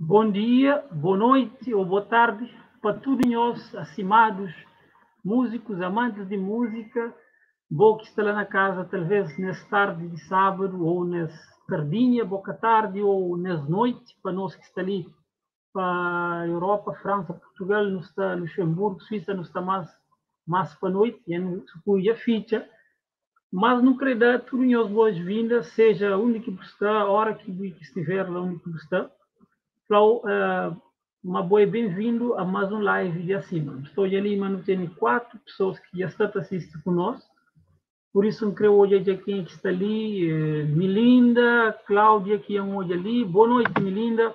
Bom dia, boa noite ou boa tarde para todos nós, assimados, músicos, amantes de música, boa que está lá na casa, talvez nessa tarde de sábado ou nessa tardinha, boa tarde ou nessa noite, para nós que está ali para Europa, França, Portugal, não está Luxemburgo, Suíça, não está mais para noite, e não se a ficha. Mas não queria dar tudo as boas-vindas, seja onde que está, a hora que estiver lá onde que está. Flau, uma boa bem-vindo a mais um live de acima. Estou ali, mas não tenho 4 pessoas que já estão assistindo conosco. Por isso, não creio hoje a quem que está ali, Melinda, Cláudia, que é um hoje ali. Boa noite, Melinda.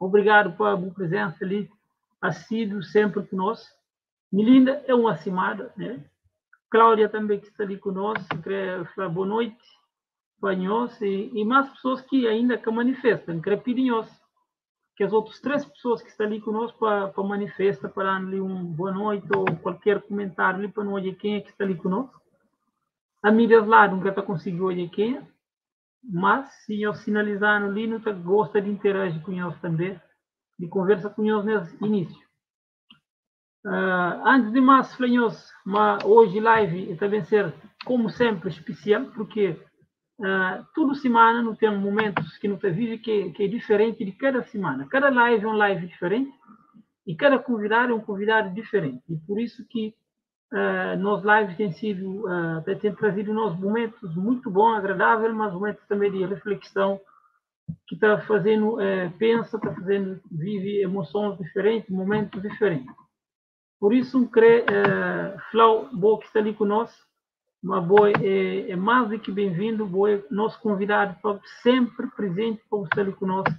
Obrigado pela boa presença ali, assíduo sempre conosco. Melinda é uma acimada, né? Cláudia também que está ali conosco, queria falar boa noite para nós e mais pessoas que ainda que manifestam, queria pedir nós, que as outras 3 pessoas que estão ali conosco para manifestar, para dar ali um boa noite ou qualquer comentário ali para não olhar quem é que está ali conosco. A mídia lá nunca está conseguindo olhar quem é, mas se nós sinalizando ali, não tá, gosta de interagir com nós também, de conversa com nós nesse início. Antes de mais, Flenhos, mas hoje live também ser, como sempre, especial, porque toda semana não tem momentos que não te vive que é diferente de cada semana. Cada live é um live diferente e cada convidado é um convidado diferente. E por isso que Nos lives têm sido, têm trazido nos momentos muito bons, agradáveis, mas momentos também de reflexão, que está fazendo, pensa, está fazendo, vive emoções diferentes, momentos diferentes. Por isso, creio, Flau, boa que está ali conosco, uma boa é mais do que bem-vindo, boa é nosso convidado sempre presente para estar ali conosco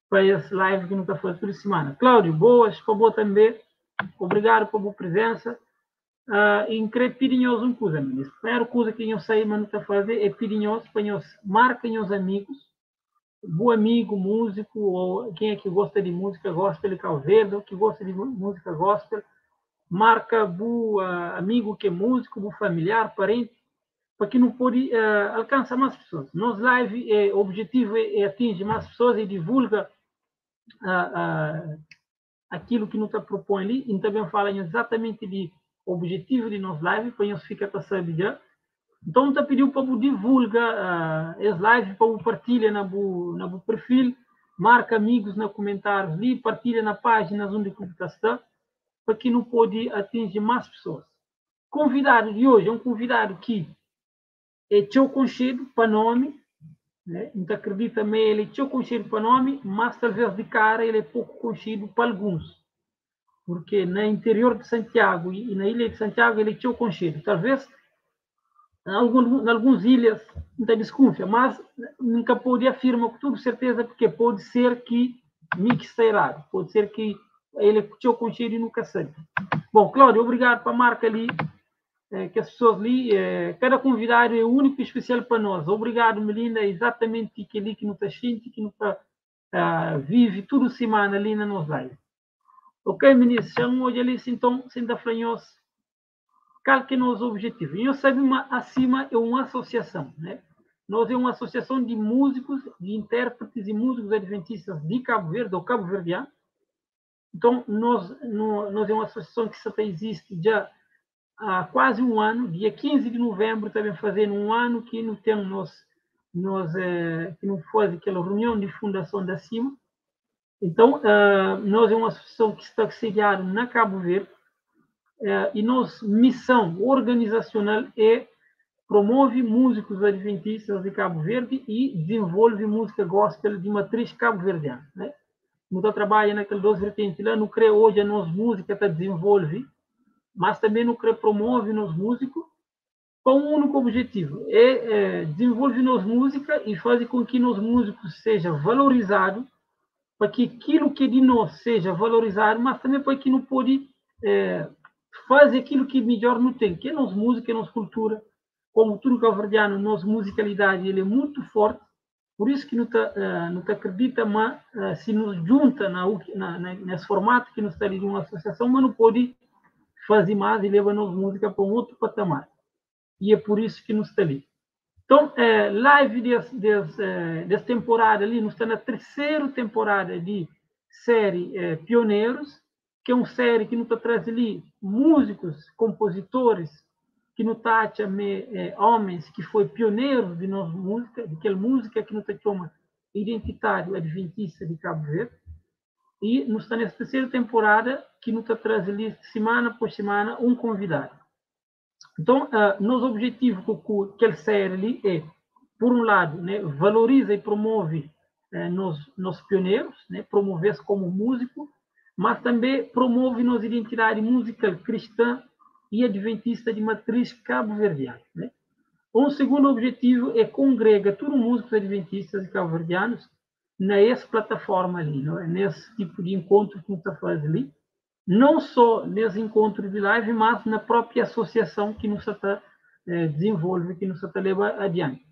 para esse live que nos está fazendo toda semana. Cláudio, boas para boa também, obrigado pela boa presença. E queria pedir-nos uma coisa, ministro. A primeira coisa que eu sei, mas não está a fazer, é pedir-nos para nós marquem os amigos, bom amigo, músico, ou quem é que gosta de música gospel de Cabo Verde, ou que gosta de música gospel, marca bom amigo que é músico, bom familiar, parente, para que não pode alcançar mais pessoas. Nosso live, o objetivo é atingir mais pessoas e divulga aquilo que nos propõe ali, e também fala exatamente de objetivo de nosso live, para nós ficar para saber já. Então, tá pediu para divulgar esse live, para partilha na bu perfil, marca amigos nos comentários ali, partilha na página onde que está, para que não pode atingir mais pessoas. Convidado de hoje é um convidado que é teu conhecido para nome, né? Não acredita também, ele é teu conhecido para nome, mas talvez de cara ele é pouco conhecido para alguns. Porque no interior de Santiago e na ilha de Santiago ele é teu conhecido. Talvez em algumas ilhas não tem desconfia, mas nunca pode afirmar com toda certeza, porque pode ser que me está errado, pode ser que ele é teu conhecido e nunca sabe. Bom, Cláudio, obrigado pela marca ali, que as pessoas ali, cada convidado é único e especial para nós. Obrigado, Melinda, é exatamente aquele que não está sentindo, que não está, vive toda semana ali na nossa live. Ok, ministro, chamo hoje ali, então, sem dar flanhos, qual que é o nosso objetivo? E eu sabe, uma, acima é uma associação, né? Nós é uma associação de músicos, de intérpretes e músicos adventistas de Cabo Verde, ou cabo-verdiano. Então, nós é uma associação que só existe já há quase um ano, dia 15 de novembro, também fazendo um ano que não tem que não faz aquela reunião de fundação da CIMA. Então, nós é uma associação que está sediada na Cabo Verde, e nossa missão organizacional é promove músicos adventistas de Cabo Verde e desenvolve música gospel de matriz cabo-verdiana, né? Nós trabalha naquele dois vertentes lá, não crê hoje a nossa música tá desenvolve, mas também não crê promove nos músicos com um único objetivo, é desenvolve nossa música e faz com que nos músicos seja valorizado, para que aquilo que é de nós seja valorizado, mas também para que não pode fazer aquilo que melhor não tem, que é nossa música, é nossa cultura. Como tudo cabo-verdiano, nossa musicalidade ele é muito forte, por isso que não tá acredita, mas se nos junta nesse formato que nos está ali de uma associação, mas não pode fazer mais e leva a nossa música para um outro patamar. E é por isso que nos está ali. Então, live dessa temporada ali, nós está na terceira temporada de série Pioneiros, que é uma série que nos está trazendo ali músicos, compositores, que nos tá homens que foi pioneiros de nossa música, de aquela música que nos chama identitário adventista de Cabo Verde. E nos está nessa terceira temporada que nos está trazendo ali, semana por semana, um convidado. Então, nosso objetivo com aquela série ali é, por um lado, né, valoriza e promove nossos pioneiros, né, promover-se como músico, mas também promove nossa identidade musical cristã e adventista de matriz cabo-verdiana, né? Um segundo objetivo é congrega todos os músicos adventistas e cabo-verdianos nessa plataforma ali, não é? Nesse tipo de encontro que a gente está fazendo ali, não só nesse encontro de live, mas na própria associação que nos está desenvolve, que nos está leva adiante.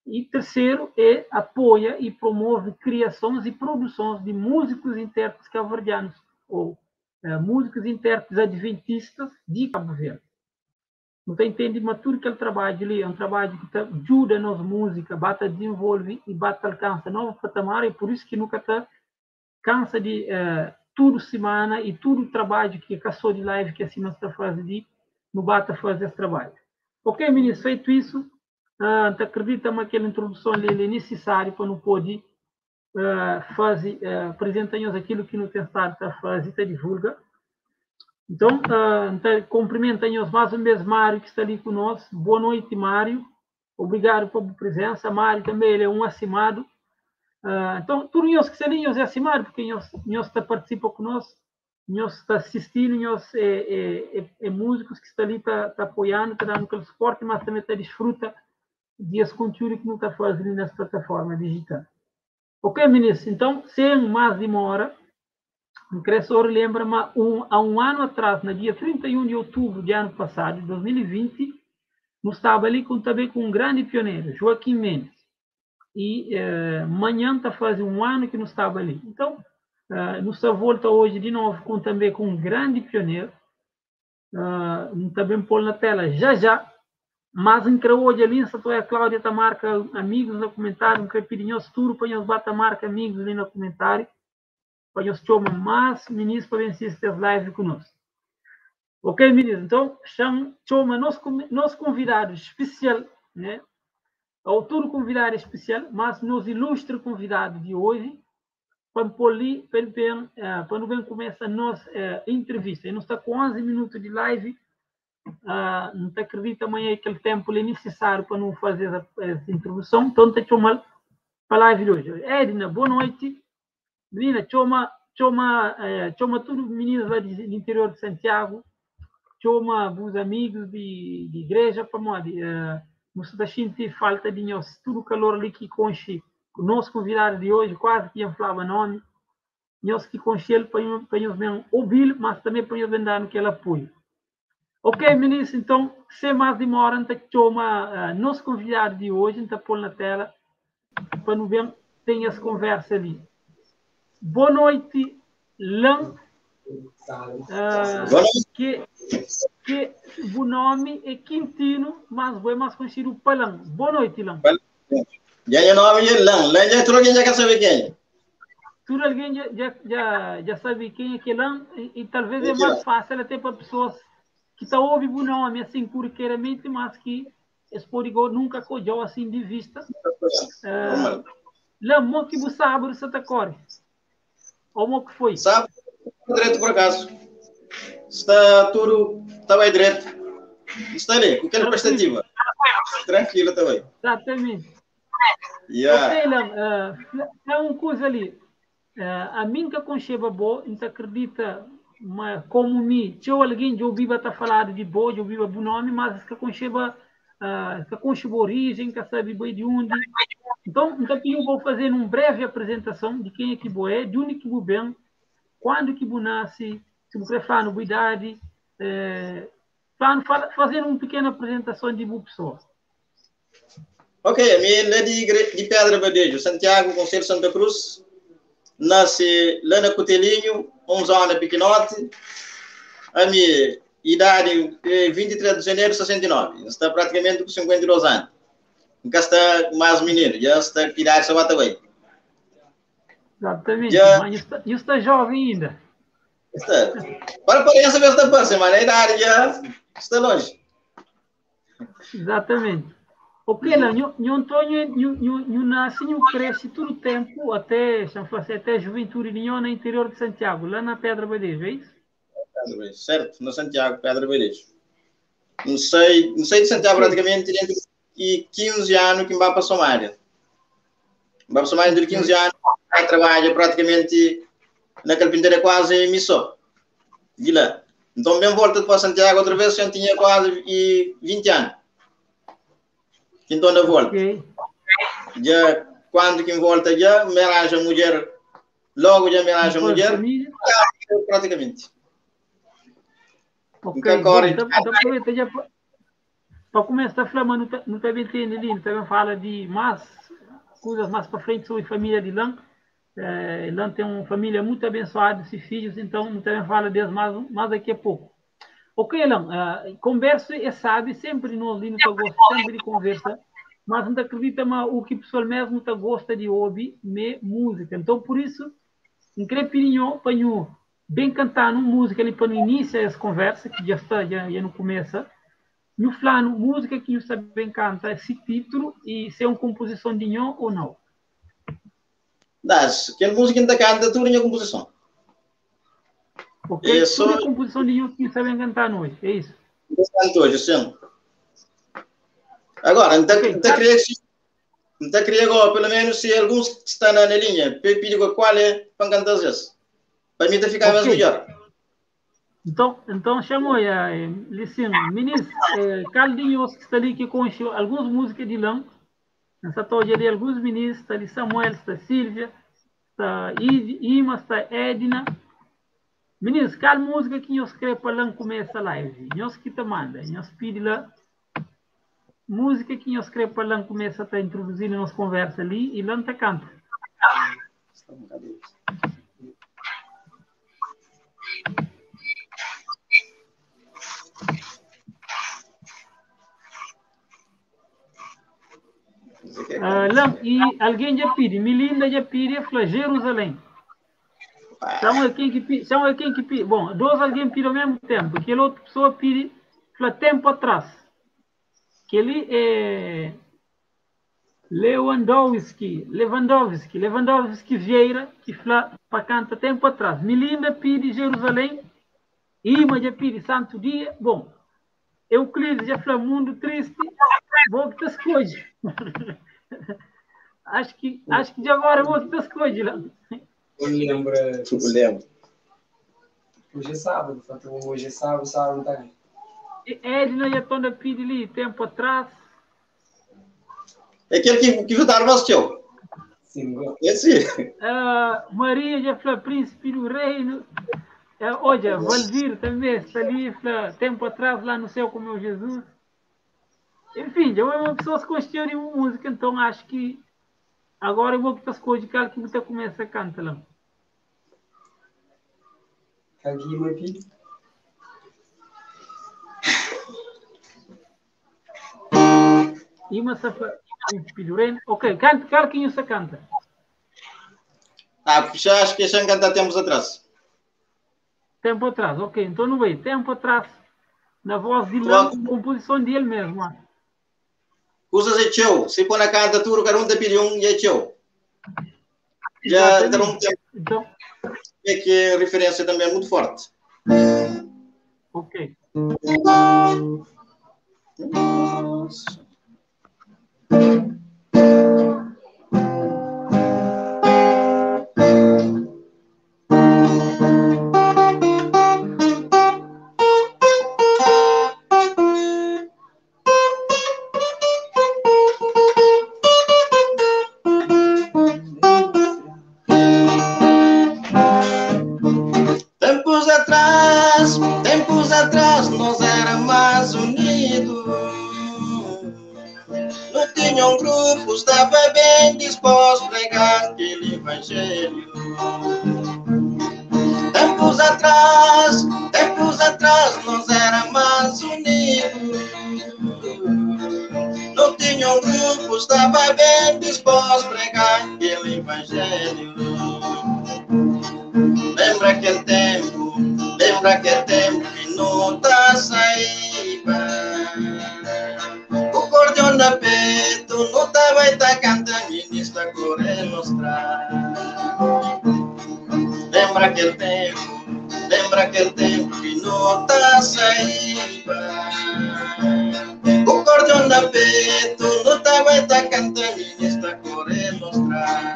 E terceiro é apoia e promove criações e produções de músicos e intérpretes cabo-verdianos, ou músicos e intérpretes adventistas de Cabo Verde. Não tem entendido, mas tudo que ele trabalha ali é um trabalho que tá, ajuda a nossa música, bata desenvolve e bata alcança novo patamar, e por isso que nunca tá cansa de tudo semana e tudo trabalho que caçou de live que acima está fazendo de no bata fazer esse trabalho. Ok, ministro, feito isso, te acredita que aquela introdução ali é necessária para não poder fazer, apresentar-nos aquilo que não tem estado a fazer, te divulga. Então, N ta konprimenta nhos más un bês Mário ki sta li ku nos. Boa noiti, Mário. Obrigadu pa bu prezensa. Mário tanbê el é un asimadu. Então, tudu nhos ki sta li, nhos é asimadu porque nhos nhos ta partisipa ku nos, nhos ta sistidu, nhos é é é é múzikus ki sta li ta ta apoianu, ta danu kel suporti, mas tanbê ta disfruta di es kontiúdu ki nu ta faze li nes plataforma dijital. Ok, minis, então, sen más dimora, N kre só relembra ma un a un anu atrás, na dia 31 di otubru di anu pasadu, di 2020, nu staba li ku tanbe ku un grandi pioneru, Joaquim Mendes. I manhan ta faze un anu ki nu staba li. Então, nu sta volta oji di novu ku tanbe ku un grandi pioneru. N ta ben pô-l na tela já já, mas N kre odja li, N sta ta oja Cláudia ta marka amigus na kumentáriu, N kre pidi nhos tudu pa nhos ba ta marka amigus li na kumentáriu, pa nhos txoma más minis pa ben sisti es live ku nos. Ok minis, nton xa-m txoma nos nos konvidadu spesial, né? Ou tudu konvidadu é spesial, mas nos ilustre konvidadu di oji, pa N pô-l li pa el ben, pa nu ben kumesa nos entrevista. E nu sta ku 11 minutu di live, N ta kridita ma é kel ténpu li nisisáriu pa nu faze es introduson, nton N ta txoma-l pa live di oji. Edna, boa noiti. Menina, txoma, txoma, txoma tudu meninas la di interior di Santiagu, txoma bus amigus di di igreja, pamodi nu sta ta xinti falta di nhos. Tudu kalor li ki konxe nos konvidadu di oji, kuazi ki dja N flaba nomi, nhos ki konxe-l, pa pa nhos ben obi-l, mas tanbe pa nhos ben da-nu kel apoiu. Ok, minis, nton, sen más dimora, N ta txoma nos konvidadu di oji, N ta pô-l na téla pa nu ben ten es konversa li. Boa noiti, Lan. Ke, ke bu nomi é Quintino, mas bo é más konxidu pa Lan. Boa noiti, Lan. Dja nha nomi é Lan. Lan dja tudu algen dja ka sabe kenha. Tudu algen dja, dja, dja, dja sabe kenha ki é Lan i, i talvez é más fásil até pa pesoas ki ta obi bu nomi asin kurikeramenti, mas ki es pode go nunka ka odjau asin di vista. Lan, mo ki bu sábadu sa ta kore? Ou mo ki foi? Sábadu dretu por acaso. Sta tudu ta bai dretu. Sta li, ku kel perspectiva. Tranquilo ta bai. Exatamente. Yeah. Ok, Lan, fla un kuza li. Ami N ka konxeba bo, N ta akredita ma komu mi, txeu algen dja obiba ta faladu di bo, dja obiba bu nomi, mas es ka konxeba, es ka konxe bu orijen, ka sabe bo é di undi. Nton, N ta pidi-u pa bu faze-nu un brevi aprezentason di kenha ki bo é, di undi ki bu ben, kuandu ki bu nase, si bu kre fla-nu bu idadi, fla-nu, faze-nu un pikenu aprezentason di bu pesoa. Ok, ami é la di, di Pedra Badejo, Santiago, Conselho Santa Cruz. Nasce lá na Cutelinho, um zona pequenote. A minha idade é 23 de janeiro de 69. Está praticamente com 52 anos. Nunca está mais menino, já está com idade só bate bem. Exatamente, já, mas está, está jovem ainda. Está. Para aparência mesmo está parece, mas a idade já está longe. Exatamente. Ok, lá, nho, nho Antônio, nho, nho, nho nasce, nho cresce todo o tempo, até, chama assim, até a juventude de nho no interior de Santiago, lá na Pedra Badejo, é isso? Pedra Badejo, certo, no Santiago, Pedra Badejo. Não sei, não sei de Santiago praticamente dentro de 15 anos que vai para Somália. Vai para Somália dentro de 15 anos, vai trabalha praticamente na carpintaria quase missão. De lá. Então, bem volta para Santiago outra vez, já tinha quase 20 anos. Então, da volta. Okay. Já, quando que volta, já me arranja mulher, logo já me arranja mulher, praticamente. Ok, bom, então, então aproveita já para começar a falar, mas não está bem entendendo ali, não está bem fala de mais coisas mais para frente sobre família de Lan. Lan tem uma família muito abençoada, e filhos, então não também fala deles mais, mais daqui a pouco. Ok, Lan, conversa é sabe, sempre nós ali não gosta sempre de conversa, mas não acredita mas o que o pessoal mesmo tá gosta de ouvir me música. Então, por isso, não queria pedir para bem cantar numa música ali para no início essa conversa, que já está, já, já não começa. No flano, música que você bem canta, esse título e se é uma composição de nho ou não. Das, aquela música que canta, tudo minha composição. Ok, É só- tudo é composição de nho que sabem cantar hoje, é isso? Canto hoje, sim. Agora, não Ok, tá queria não tá queria agora, pelo menos se alguns que estão na linha, pedir qual é para cantar vezes. Para mim tá ficar mais Ok. melhor. Então chamou aí, Licino, ministro, Caldinho, que está ali que conhece algumas músicas de lã. Nessa toja ali, alguns ministros, está ali Samuel, está Silvia, está Ima, está Edna. Ministro, qual música que nós queremos para lá começa a live? Nós que te manda, nós pede lá música que nós queremos para lá começa a introduzir na nossa conversa ali e lá te canta. Lá, e alguém já pede, Melinda já pede, fala Jerusalém. São quem que pede, são quem que pede. Bom, dois alguém pede ao mesmo tempo, aquela outra pessoa pede, fala tempo atrás. Que ele é Lewandowski Vieira, que fala para canta tempo atrás. Melinda pede Jerusalém, Ima já pede Santo Dia. Bom, Euclides já fala Mundo Triste, vou que te escolhe. Acho que de agora vou que te escolhe lá. Eu lembro. Eu lembro. Hoje é sábado, falta hoje é sábado, sábado não tá aí. Edna já está na pede ali, tempo atrás. É aquele que votaram mais que eu. Sim, esse. Maria já falou Príncipe do Reino. Olha, Valdir também está ali, falou, tempo atrás, lá no céu com o meu Jesus. Enfim, já é uma pessoa que questiona música, então acho que agora eu vou para as coisas que você começa a cantar lá. Ima Safa, Príncipe do Reino. Ok, canta, claro que você canta. Ah, já acho que já canta tempos atrás. Tempo atrás, ok. Então não veio. Tempo atrás, na voz de Lã, composição dele mesmo. Usas é teu. Se põe na canta, tudo, cada um te pede um e é teu. Já dá um tempo. Então, é que a referência também é muito forte. Ok. Nossa. Tempos atrás, nós era mais unidos. Não tinha um grupo, estava bem disposto a pregar aquele evangelho. Tempos atrás, nós era mais unidos. Não tinha um grupo, estava bem disposto a pregar aquele evangelho. Lembra aquele tempo. Lembra que é tempo que não tá saíba. O cordião na peito não tá vai tá cantando, ministra corre mostrar. Lembra aquele tempo que não tá saíba. O cordião na peito não tá vai tá cantando, ministra corre mostrar.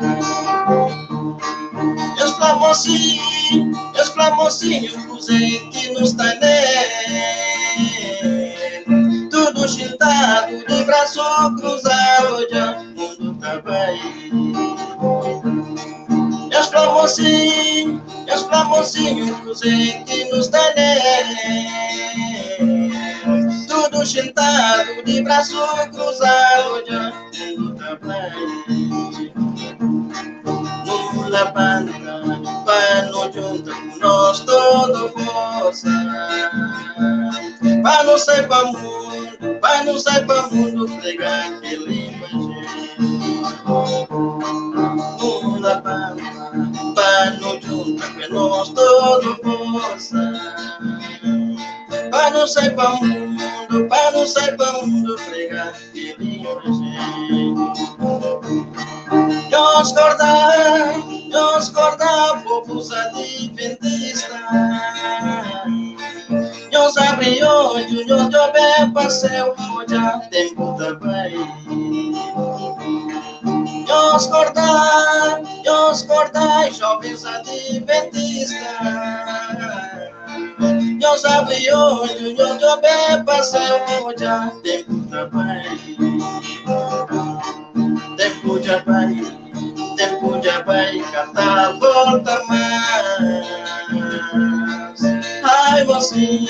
Os famosinhos, que nos tá tudo chintado, de braço cruzado, já o mundo tá bem. Os famosinhos, que nos tá tudo chintado, de braço cruzado, já o mundo tá bem. Nula banda, pano junto com nós todo força. Pa não sair pa mundo, pa não sair pa mundo, pregar aquele evangelho. Nula banda, pano junto com nós todo força. Pa não sair pa mundo, pa não sair pa mundo, pregar aquele evangelho. Deus guarda, povos adventistas. Nhos abri odju, nhos djobe pa séu, odja ténpu ta bai. Nhos korda, nhos korda, jovens adventista. Nhos abri odju, nhos djobe pa séu, odja ténpu ta bai. Ténpu dja bai, ténpu dja bai, ka ta volta más. Ai, mocinho,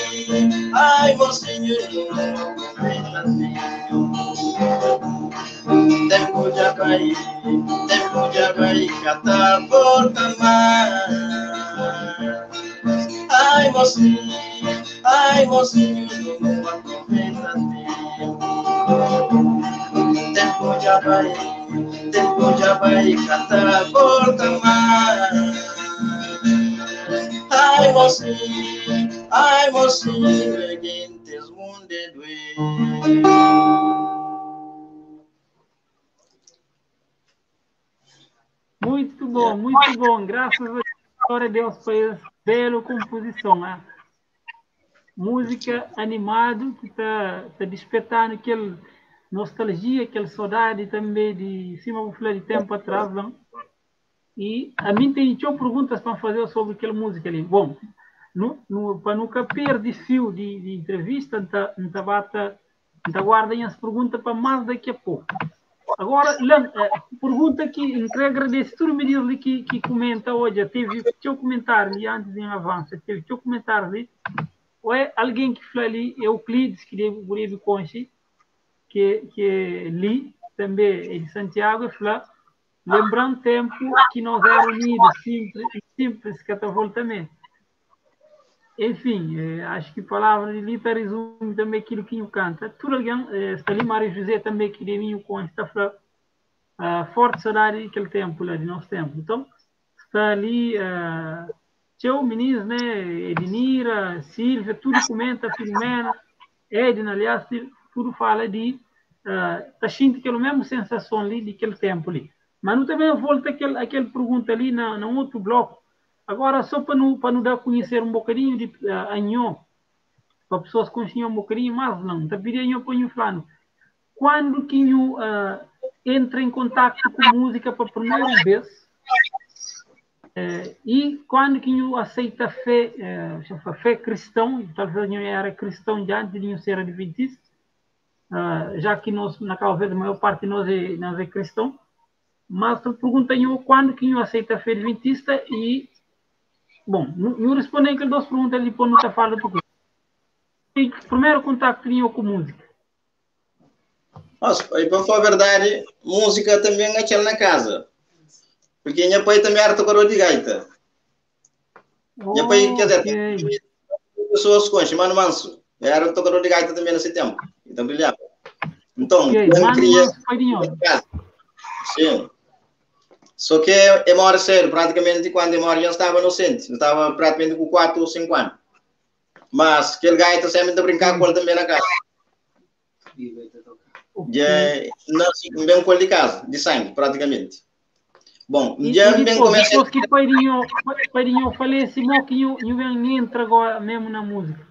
ai, mocinho, aproveita tempo. Tempo já vai, tempo já vai, ka ta volta más. Ai, mocinho, ai, mocinho, aproveita tempo. Tempo já vai, tempo já vai, ka ta volta más. Ai, mocinho, ai, mocinho, gentis mundu é duê. Muito bom, muito bom. Graças a glória a Deus por essa bela composição. Né? Música animado que está tá despertando aquele nostalgia, aquela saudade também de cima vou falar de tempo atrás, não? E a mim tem tinha perguntas para fazer sobre aquela música ali. Bom, no, no, para nunca perder fio de entrevista, não bata, não guardem as perguntas para mais daqui a pouco. Agora, Lan, pergunta que eu queria agradecer tudo me diz ali que comenta hoje, teve teu comentário ali antes em avanço, teve teu comentário ali, ou é alguém que fala ali, Euclides, que deve conche, que li também é de Santiago, e fala, lembrando tempo que nós éramos unidos, simples, simples, que até volta também. Enfim, acho que a palavra de Lita resume também aquilo que o canta. Tudo alguém, está ali Mário José também, que de mim com esta forte saudade daquele tempo, lá, de nosso tempo. Então, está ali, teu meninos, né, Ednira, Silvia, tudo comenta, Filomena, Edna, aliás, tudo fala de, tá sentindo aquela mesma sensação ali, daquele tempo ali. Mas não também volta aquele pergunta ali na outro bloco. Agora, só para não dar a conhecer um bocadinho de anhó, para pessoas conhecerem um bocadinho mais, não. Tá pedindo anhó para o fulano. Quando que entra em contato com música pela primeira vez, e quando que aceita a fé, a fé cristã, talvez não era cristão de antes de não ser adventista, já que nós, na Cabo Verde, a maior parte de nós é cristão, mas eu pergunto quando que aceita a fé adventista e, bom, eu respondo aquelas duas perguntas ali, depois não tá falando porque primeiro contato tinha com música. Nossa, e para falar a verdade, música também é aquela na casa. Porque minha pai também era tocador de gaita. Minha pai, quer dizer, pessoas conhecem, Mano Manso, era tocador de gaita também nesse tempo. Então brilhava. Então, eu queria casa. Sim. Só que eu moro cedo, praticamente quando eu moro, eu estava inocente. Eu estava praticamente com 4 ou 5 anos. Mas aquele gaita sempre a brincar com ele também na casa. Já nasci bem com ele de casa, de sangue, praticamente. Bom, já bem começa. Depois que Pairinho falece, que eu entra agora mesmo na música.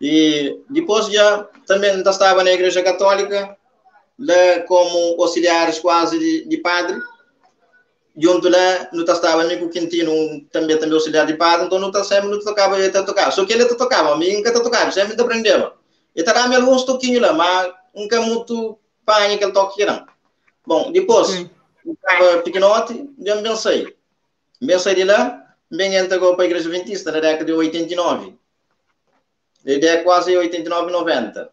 E depois já também estava na Igreja Católica, lá como auxiliares quase de padre. Junto lá, não estava amigo Quintino, também auxiliar de padre, então não está sempre não tocava, ele tocava. Só que ele tocava, a mim nunca tocava, sempre aprendeu. E estava alguns toquinhos lá, mas nunca muito panha aquele toque não. Bom, depois, estava pequenote, já me pensei. Pensei de lá, bem entrou para a Igreja Adventista na década de 89. A ideia é quase 89, 90.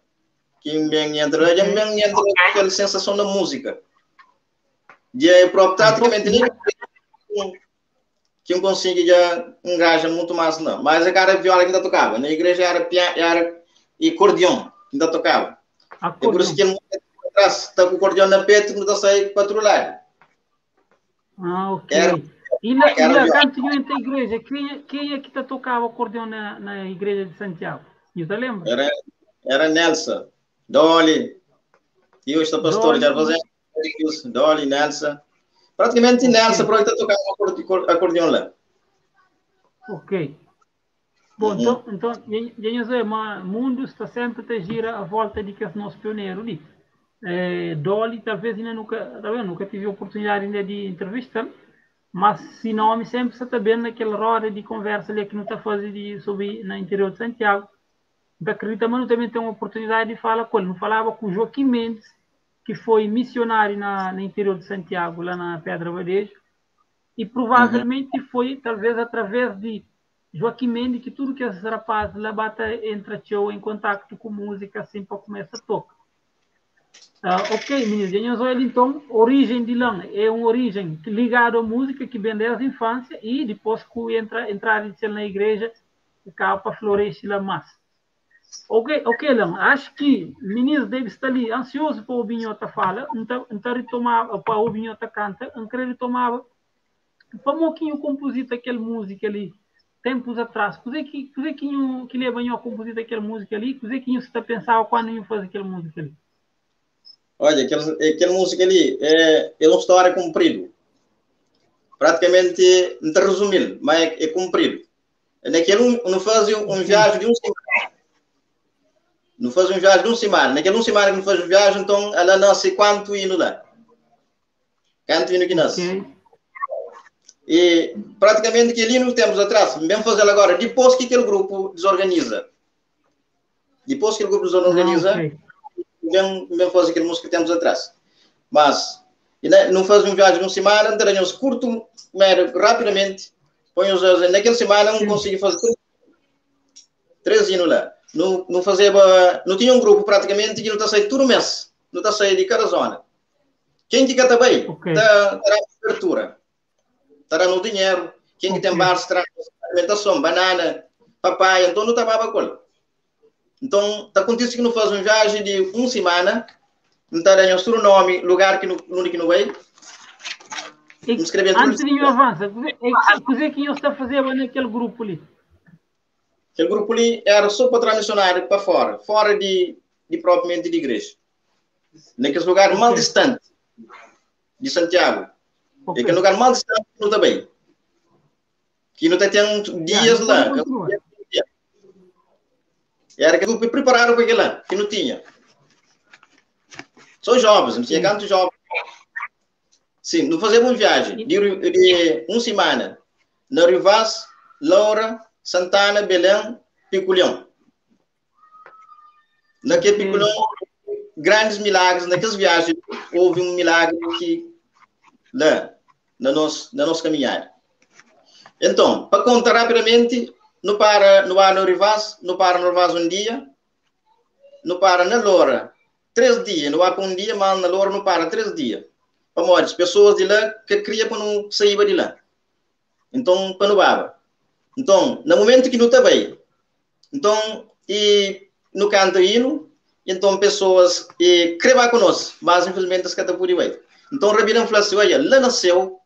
Que bem entrou, já bem entrou aquela sensação da música. E aí, próprio, praticamente nem que eu consigo já engaja muito mais, não. Mas a cara viola que ainda tocava. Na igreja era e acordeão que ainda tocava. É por isso que ele está com o acordeão na peito que não está saindo patrulhar. Ah, ok. E na canto na igreja, quem é que tá tocava acordeão na igreja de Santiago? Você lembra? Era Nelson, Dolly, e hoje está pastor, já fazendo Dolly, Nelson. Praticamente Nelson, porque está tocando acordeão lá. Ok. Bom, então, então, dja ma mundu sta sempre ta gira a volta di kes nos pioneru li. Eh, Dolly, talvez ainda nunca, talvez nunca tive a oportunidade ainda de entrevista, mas se nome sempre está bem naquela roda de conversa ali que não está fazendo de, sobre na interior de Santiago. Então, acredita, mas também tem uma oportunidade de falar com ele. Não falava com o Joaquim Mendes, que foi missionário na, no interior de Santiago, lá na Pedra Badejo, e provavelmente foi, talvez, através de Joaquim Mendes, que tudo que esses rapazes lá bata entra tchau em contato com música, assim, para começar a tocar. Ok, meninos, então, origem de lã é uma origem ligada à música que vem desde a infância e depois que entra, entrar na igreja, acaba para florescer lá mais. Ok, ok, Lão, acho que meninos deve estar ali ansioso para ouvir outra fala, então, então retomar, para ouvir outra canta, não querer retomar, para que eu composita aquela música ali, tempos atrás, que que que que que leva a composita aquela música ali, que que você está pensando quando eu fazer aquela música ali? Olha, aquela música ali é uma história comprida. Praticamente, não está resumindo, mas é comprido. Naquele não fazia um viagem de um semana. Não fazia um viagem de um semana. Naquele um semana que não faz viagem, então ela nasce quanto hino lá. Quanto hino que nasce. Okay. E praticamente que ali no tempos atrás, mesmo fazer agora, depois que aquele grupo desorganiza. Depois que aquele grupo desorganiza, okay. Mesmo fazer aquele música que temos atrás. Mas, não faz um viagem de uma semana, teremos curto, mero, rapidamente, põe os naquela semana não consegui fazer três hinos lá. Não, não fazia, não tinha um grupo praticamente que não está saindo todo mês, não está saindo de cada zona. Quem que está bem, está terá abertura, terá no dinheiro, quem que tem bar, terá alimentação, banana, papaya, então não está com ele. Então, está acontece que não faz uma viagem de uma semana, não está dando o nome, lugar que não, que não vai. Antes de eu avançar, o que é que está fazendo naquele grupo ali? Aquele grupo ali era só para missionário para fora, fora de propriamente de igreja. Naquele lugar mais distante de Santiago. Okay. Aquele lugar mais distante não está bem. Que não está tendo dias lá. Era que grupo prepararam para aquilo lá, que não tinha. Só jovens, não tinha tantos jovens. Sim, não fazemos uma viagem de uma semana. Na Rivas, Laura, Santana, Belém, Piculhão. Naquele Piculhão, grandes milagres. Naquelas viagens, houve um milagre que lá, na nossa caminhada. Então, para contar rapidamente, não para no no Rivas, não para no Rivas um dia, não para na Loura 3 dias, não vai para um dia, mas na Loura não para 3 dias. Para as pessoas de lá que queria para não sair de lá. Então, para não baba. Então, no momento que não está bem, então, e no canto hino, então pessoas e crevam conosco, mas infelizmente as que por aí. Então, Rabino falou assim, olha, lá nasceu,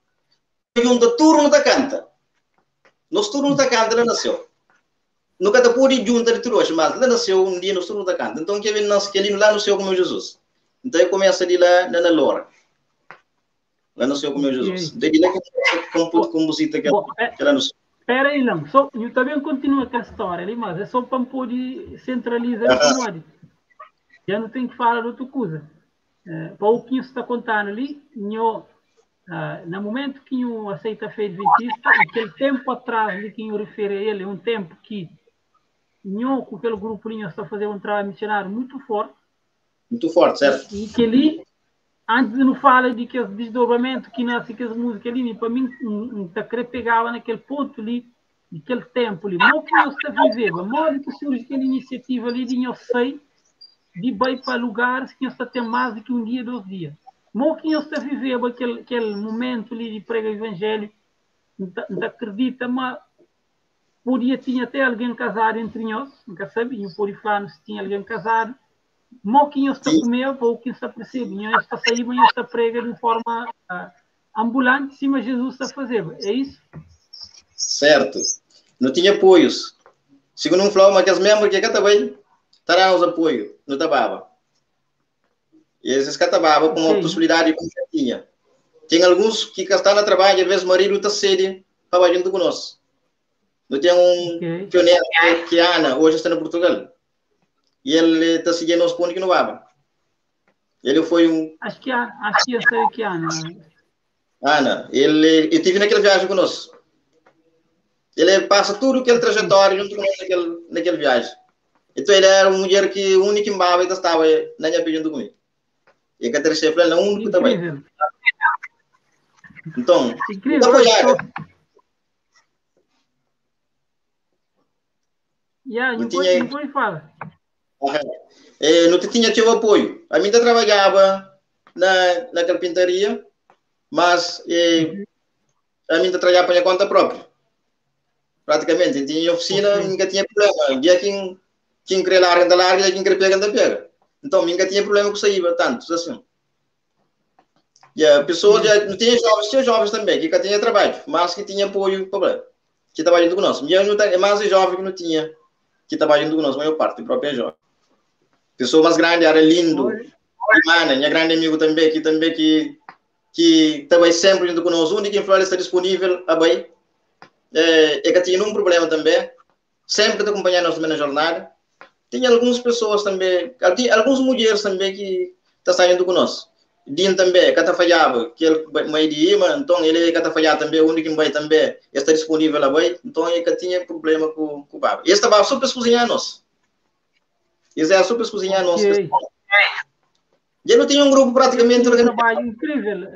junta turno da canta. Nós turno da canta, lá nasceu. Nunca te pude junta de trouxe, mas lá nasceu um dia no turno da canta. Então, que ele nasce que ele lá nasceu como Jesus. Então, eu começo de lá na Loura. Lá nasceu como Jesus. Desde lá que eu composita que ela nasceu. Espera aí, não. Só, eu também continuo com a história ali, mas é só para poder centralizar o Já não tem que falar de outra coisa. Para o que você está contando ali, eu, no momento que eu aceito a fé adventista, aquele tempo atrás de que eu refiro a ele, é um tempo que eu, com aquele grupo ali, está fazendo um trabalho missionário muito forte. Muito forte, certo? E que ali, antes de não falar de que esse desdobramento que nasce que as músicas ali, para mim, um pegava naquele ponto ali, naquele tempo ali, mas que eu está vivendo, modo que surge aquela iniciativa ali de eu sei, de bem para lugares que eu está tem mais do que um dia, 2 dias. Mas que eu está vivendo aquele momento ali de prega o evangelho, não acredita, mas podia tinha até alguém casado entre nós, nunca sabia, podia falar se tinha alguém casado. Mas que eu está comer, ou que está percebe, eu está saindo, eu está prega de forma ambulante, sim, mas Jesus está fazendo, é isso? Certo. Não tinha apoios. Segundo um falou, mas aqueles membros que também terá os apoio no Tababa. E esses catababa com uma possibilidade que tinha. Tem alguns que estão no trabalho, às vezes o marido está cedo para junto conosco. Nu ten un Ok. pioneru ki é Ana, oji sta na Portugal. E el ta sigia nos pa undi ki nu baba. Ele foi un Acho que acho que eu sei que Ana. Ana, ele eu tive naquela viagem conosco. Ele passa tudo aquele trajetório junto conosco naquele viagem. Então ele era uma mulher que única em Baba e estava na minha junto comigo. E que a terceira falou, não único também. Incrível. Então, Incrível. apoiar. Yeah, Não não tinha- pode, não pode falar. Não tinha teu apoio. A mim trabalhava na carpintaria, mas a mim trabalhava para minha conta própria. Praticamente, tinha oficina, nunca tinha problema. Dia quem queria larga, anda larga, dia quem queria pega, anda pega. Então, nunca tinha problema com saída, tantos assim. E a pessoa já, não tinha jovens, tinha jovens também, que nunca tinha trabalho, mas que tinha apoio, problema, que trabalham conosco. E eu não tenho, é mais jovem que não tinha, que trabalham conosco, a maior parte, o próprio é jovem. Pessoa mais grande era lindo. Mana, minha grande amigo também, que também sempre junto conosco, o único em Flórida está disponível, a bem. É que tinha um problema também, sempre te acompanhando nós também na jornada. Tinha algumas pessoas também, tinha algumas mulheres também que tá saindo conosco. Din também, que tá falhava, que ele meio de ima, então ele que tá falhava também, o único que vai também está disponível a bem, então ele que tinha problema com o baba. E esse estava super cozinhar nós. Esse era super cozinhar nós. Ok. E ele não tinha um grupo praticamente Um organizado. trabalho incrível.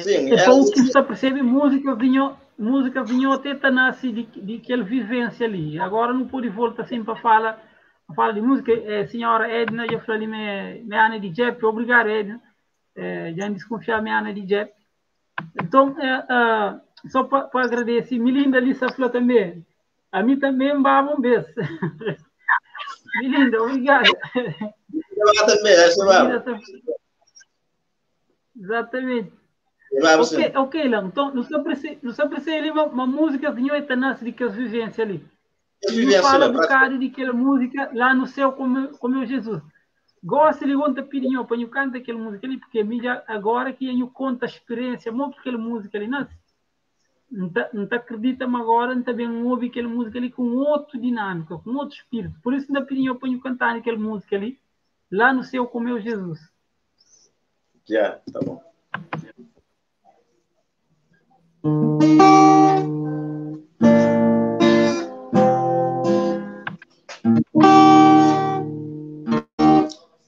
Sim, É era bom que você percebe música vinha até tá nasce de aquela vivência ali. Agora não pode voltar sempre para fala de música. Senhora Edna, eu falei me Ana de Jep, obrigado Edna. Já desconfiar me Ana de Jep. Então, só pa agradecer, Melinda Lissa falou também. A mim também baba um beijo. Melinda, obrigado. Eu também, essa Melinda baba. também. Exatamente. Eu babo, Ok, sim. ok, Léo. Então, não só precisa, não só precisa ali uma música de oito anos de que as vivências ali. As E vivências fala lá, um pra- bocado de aquela música lá no céu como é o Jesus. Gosto de conta pirinho, para eu cantar aquela música ali, porque a mim já, agora que eu conto a experiência, muito aquela música ali, não, não tá, não tá acredita-me agora, não tá bem ouve aquela música ali com outro dinâmica, com outro espírito. Por isso ainda pirinho para eu cantar aquela música ali, lá no céu com o meu Jesus. Já, tá bom.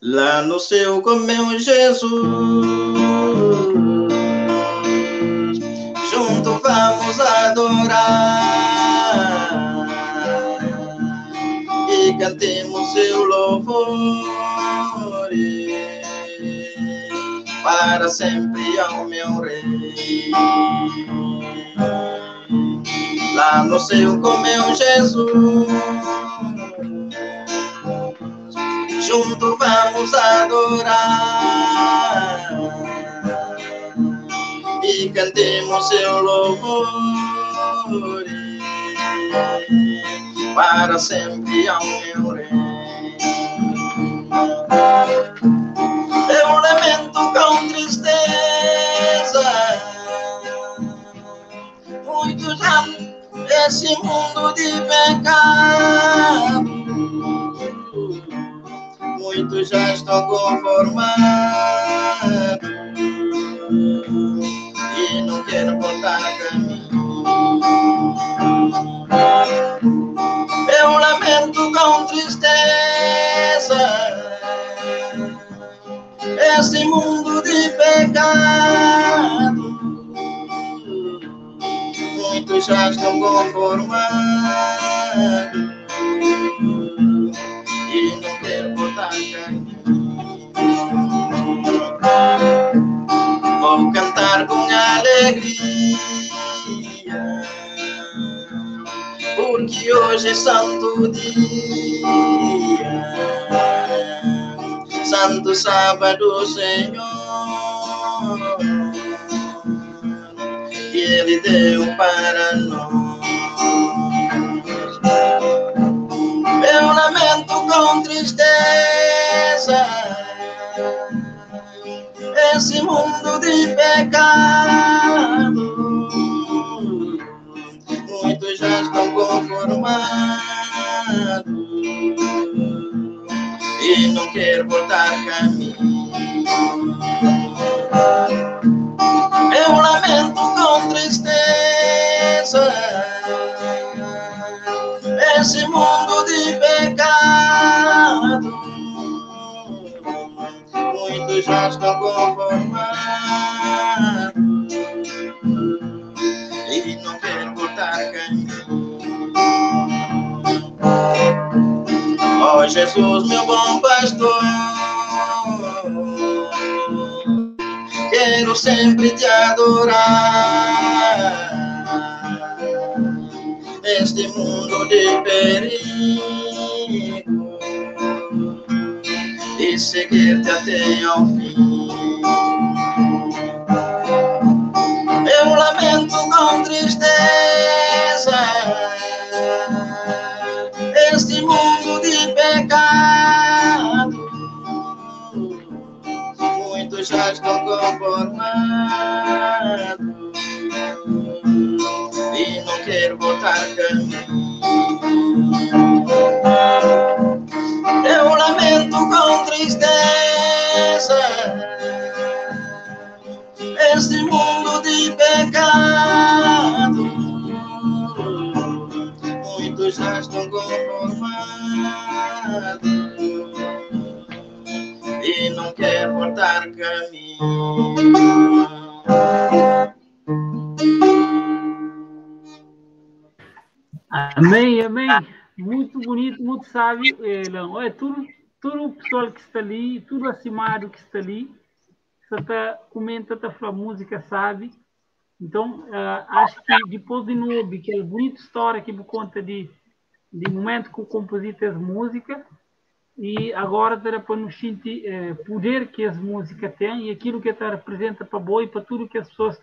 Lá no céu com meu Jesus, junto vamos adorar e cantemos seu louvor para sempre ao meu Rei. Lá no céu com meu Jesus, junto vamos adorar e cantemos seu louvor para sempre ao meu Rei. Eu lamento com tristeza muito já esse mundo de pecado. Muitos já estão conformados e não querem voltar a caminho. Eu lamento com tristeza esse mundo de pecado. Muitos já estão conformados e não quero voltar a caminho. Vou cantar com alegria, porque hoje é santo dia, santo sábado, Senhor, que Ele deu para nós. Eu lamento com tristeza esse mundo de pecado. quer voltar caminho. Eu lamento com tristeza esse mundo de pecado. Muitos já estão conformados e não querem voltar caminho. Ó Jesus, meu bom pastor, quero sempre te adorar. Neste mundo de perigo e seguir-te até ao fim. Eu lamento com tristeza este mundo de pecado. Muitos já estão conformados e não quero voltar caminho. Eu lamento com tristeza este mundo de pecado. Muitos já estão conformados e não quero voltar caminho. Amém, amém. Muito bonito, muito sábio. Elão. Olha, tudo, tudo o pessoal que está ali, tudo acimado que está ali, só tá, comenta, tá falando música, sabe? Então, acho que depois de novo, aquela bonita história que me conta de momento que o compositor música, e agora terá para nos sentir poder que as músicas têm e aquilo que ela representa para boa e para tudo que as pessoas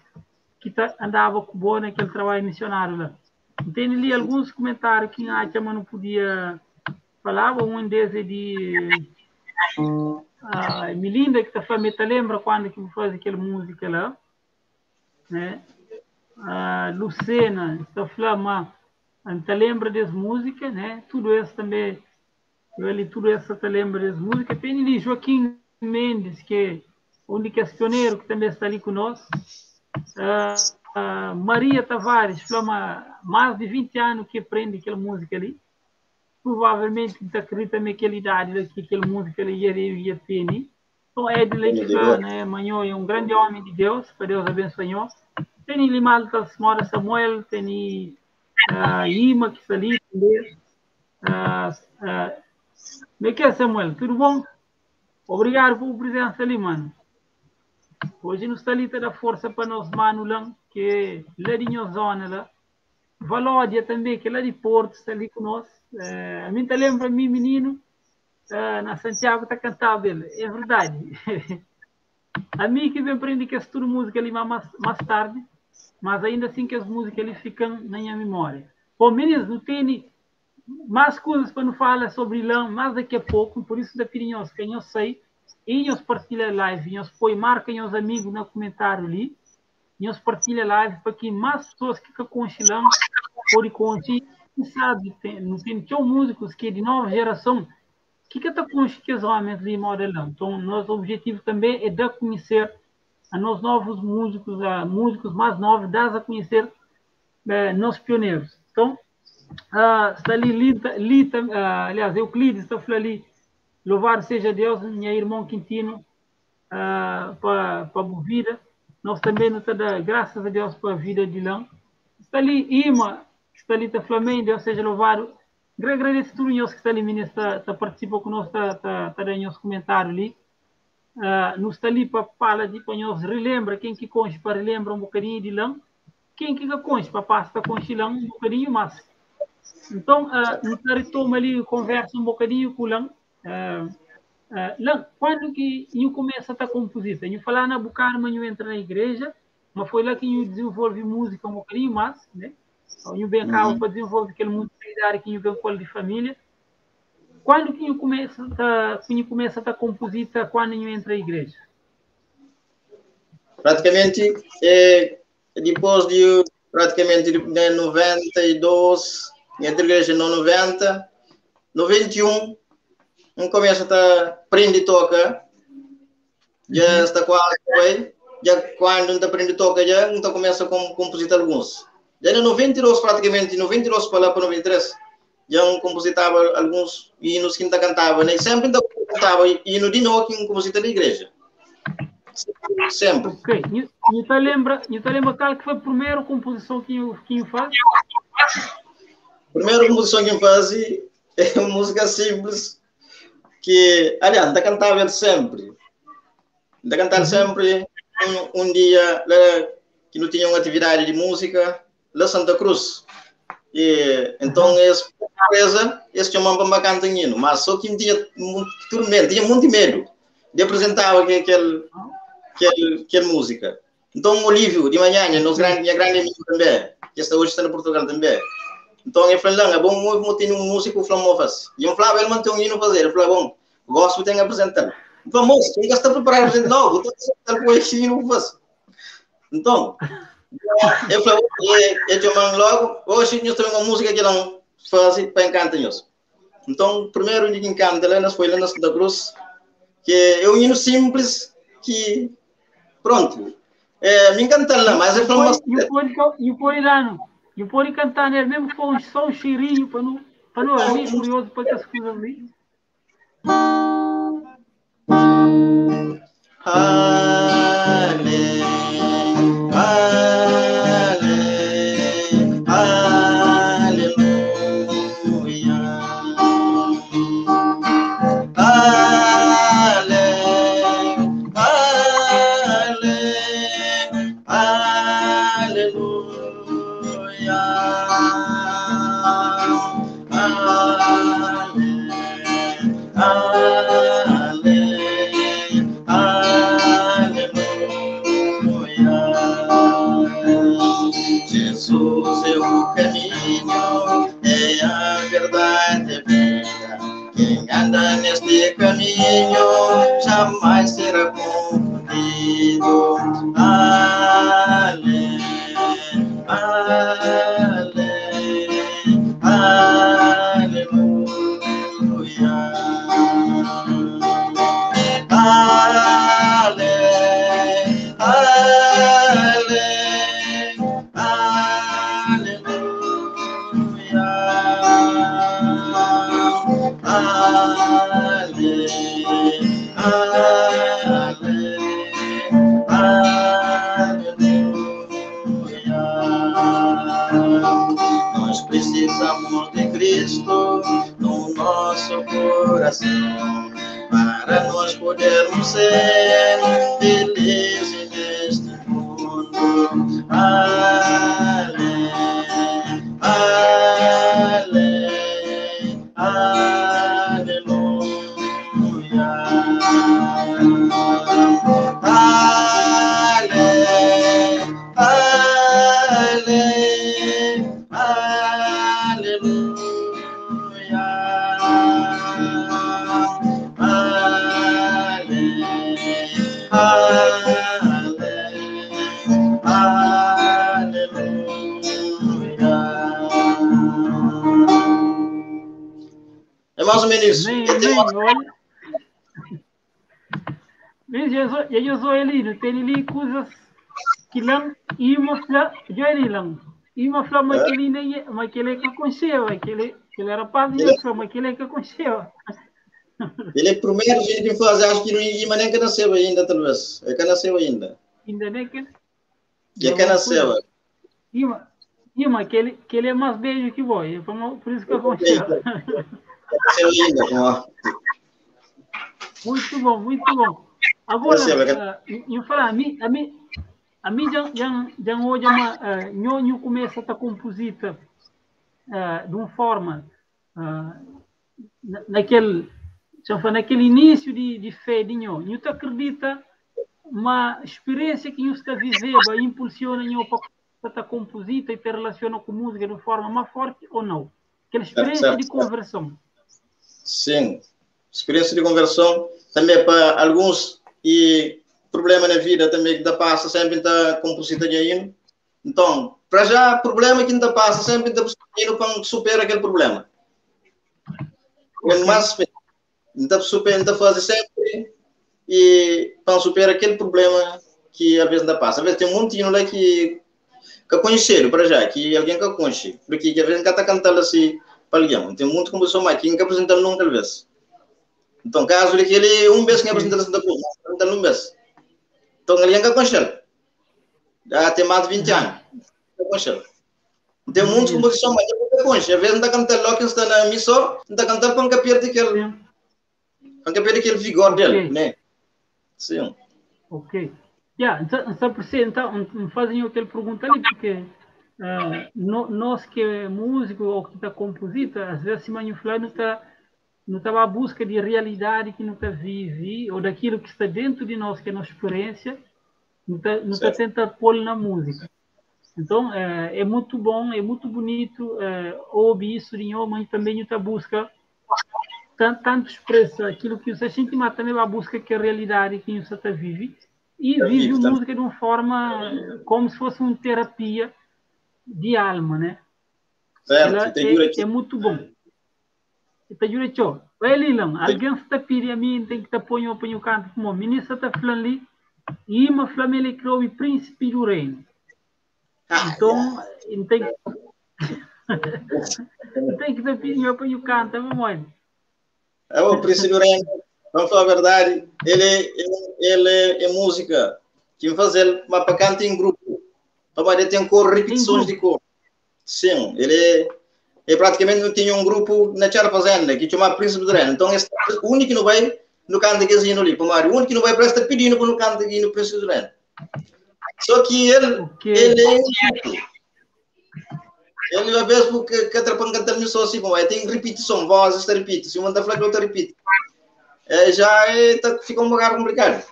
que tá, andavam com boa naquele trabalho missionário lá. Tem ali alguns comentários que a mas não podia falar, um deles é de Melinda, que está falando, te lembra quando que faz aquela música lá? Né? A Lucena está falando, mas te lembra dessa música, né? Tudo isso também, eu ali, tudo isso te lembra dessa música. Tem ali Joaquim Mendes, que é o único pioneiro que também está ali conosco. Maria Tavares, falou, mais de 20 anos que aprende aquela música ali. Provavelmente acredita também aquela idade que aquela música ali ia ter. Então, Edley, que né, manhã é um grande homem de Deus, para Deus abençoe. Tem Limalta, Mora Samuel, tem Ima, que está ali também. Como é que é, Samuel? Tudo bom? Obrigado pela presença ali, mano. Hoje nos está ali da força para nós, mano, lá, que é lá de minha zona, lá. Valódia também, que é lá de Porto, está ali conosco. A mim tá lembra, mim, menino, na Santiago está cantando ele. É verdade. A mim que vem aprender que estudo música ali mais tarde, mas ainda assim que as músicas ali ficam na minha memória. Bom, meninos, não tem mais coisas para não falar sobre lã, mas daqui a pouco, por isso da pirinhos, quem eu sei, e nós partilha live, nós põe, marquem os amigos no comentário ali, nós partilha live para que mais pessoas que ficam com lã, podem conhecer, quem sabe, não tem músicos que é de nova geração, que está com os homens ali modelando. Então, nosso objetivo também é dar a conhecer a nós novos músicos, a músicos mais novos, dar a conhecer nossos pioneiros. Então, está ali, Lita, aliás, Euclides está falando ali, louvado seja Deus, minha irmã Quintino, para a vida. Nós também nos damos graças a Deus para a vida de Lã. Está ali, Ima, está ali, está Flamengo, Deus seja louvado. Agradeço a todos que estão ali, está participando conosco, está dando os comentários ali. Nos está ali para falar, para nós relembra, quem que conche para relembra um bocadinho de lã, quem que conche para pasta com lã um bocadinho mais. Então, nos retoma ali, conversa um bocadinho com o lã. Lã, quando que eu começa a composição? Eu falar na Bucarma, eu entro na igreja, mas foi lá que eu desenvolvi música um bocadinho mais, né? Eu bem cá para desenvolver aquele mundo que eu venho com de família. Quando que eu começa a composição, quando eu entro na igreja? Praticamente, depois de praticamente de 92, entrei na igreja em 90, 91, N começa ta prende toca, já está quase bai, já quando N ta prende toca já N ta começa com compositar alguns. Já na 92 praticamente, 92 para lá para 93, já N compositava alguns hinos que N ta cantava, né? Sempre N ta cantava hino de novo que N composita da igreja. Sempre. Ok. E tá lembra, e tá lembra qual que foi a primeira composição que eu que eu faz? Primeira composição que eu faz é uma música simples que, aliás, tá cantava ele sempre. Tá cantava sempre um dia lá, que não tinha uma atividade de música lá Santa Cruz. E, então, esse empresa, esse chamava para cantar hino, mas só que tinha muito medo, tinha muito medo de apresentar aquele música. Então, o Olívio, de manhã, nosso grande, minha grande amigo também, que está hoje está em Portugal também. Então, ele falou, é bom, eu tenho um músico, falou, faz. E eu falava, ele mantém um hino fazer. Ele falou, bom, gosto, tenho que apresentar. Eu falei, moço, quem está preparado para apresentar logo? Estou apresentar com esse hino, faz. Então, eu falei, eu chamando logo, hoje nós temos uma música que não faz para encantar nós. Então, primeiro de encanta lá, foi lá na Santa Cruz, que é um hino simples que, pronto, me encanta lá, mas eu falo... E o Poirano, e o Pori cantar nele, mesmo com só um cheirinho, para não é curioso para que as coisas ali. Ale, ale, aleluia. Ale, ale, aleluia. Ale, ale, aleluia. Jesus é o caminho, é a verdade e a vida. Quem anda neste caminho jamais será confundido. Ale, ale, aleluia. Ale, ale, aleluia. Ale, ale, aleluia. Nós precisamos de Cristo no nosso coração, para nós podermos ser felizes neste mundo. Ale, ale, aleluia. Ale, ale, aleluia. Ale, ale, aleluia. É mais ou menos isso. Amém, amém, olha. Eu sou ele, não tem ali coisas que não ima fla, eu não. Ima fla, mas que ele nem, mas que ele é que conheceu, que ele era padre, mas que ele é que conheceu. Ele é primeiro gente que faz, acho que não ima nem que nasceu ainda, talvez. É que nasceu ainda. Ainda nem que. Que é que nasceu. Ima, que ele é mais beijo que voi, por isso que eu conheci. Nasceu ainda, como. Muito bom, muito bom. Agora, eu falo, a mim já hoje, eu começo a composita de uma forma, naquele início de fé de nho, nho te acredita, uma experiência que nho está vivendo, impulsiona nho para estar composita e te relaciona com música de uma forma mais forte ou não? Aquela experiência de conversão. Sim, experiência de conversão também para alguns e problema na vida também que dá passa sempre está composita de hino. Então, para já, problema que ainda passa sempre está buscando para superar aquele problema. É mais. N ta super, N ta faze sempre e pa N supera aquele problema que às vezes N ta passa. Às vezes tem um montinho lá que que conheceram para já, que alguém que conhece, porque que às vezes nunca tá cantando assim para alguém. Tem muito composição mais que nunca apresentando nunca às vezes. Então, caso de que ele um vez que apresentando assim, apresentando um vez. Então, alguém que conhece. Já tem mais de 20 anos. Conhece. Tem muitas composições, mas eu não conheço. Às vezes não está cantando logo que está na missão, não está cantando para não perder aquele, para não perder aquele vigor dele, né? Sim. Ok. Yeah, então, então, fazem aquela pergunta ali, porque nós que é músico ou que está compositor, às vezes se manifla não está não está à busca de realidade que não está vive ou daquilo que está dentro de nós, que é a nossa experiência, não está não tá tentando pôr na música. Então, é muito bom, é muito bonito ouvir isso de homem, mas também está busca tanto expressa aquilo que você sente, mas também vai busca que a realidade que você está vive e vive a música de uma forma como se fosse uma terapia de alma, né? Certo, é muito bom. Vai, Lilan, alguém está pedindo a mim, tem que estar pondo o canto como o ministro está falando ali, e uma ele criou o príncipe do reino. Então, tem tem que estar pedindo para o canto, vamos É o príncipe do reino, vamos falar a verdade, ele é música, que fazer, mas para cantar em grupo, para ele tem cor, repetições de cor. Sim, ele praticamente não tinha um grupo na Tchara Fazenda, que chama Príncipe do Reino. Então, esse o único que não vai no canto aqui ali, para o único que não vai para estar pedindo para no canto aqui no Príncipe do Reino. Só que ele, ele é ele às vezes porque que atrapalha cantar só assim, como é, tem repetição, voz, está repite, se uma está falando, outra repite. É, já é, tá, fica um bocado complicado.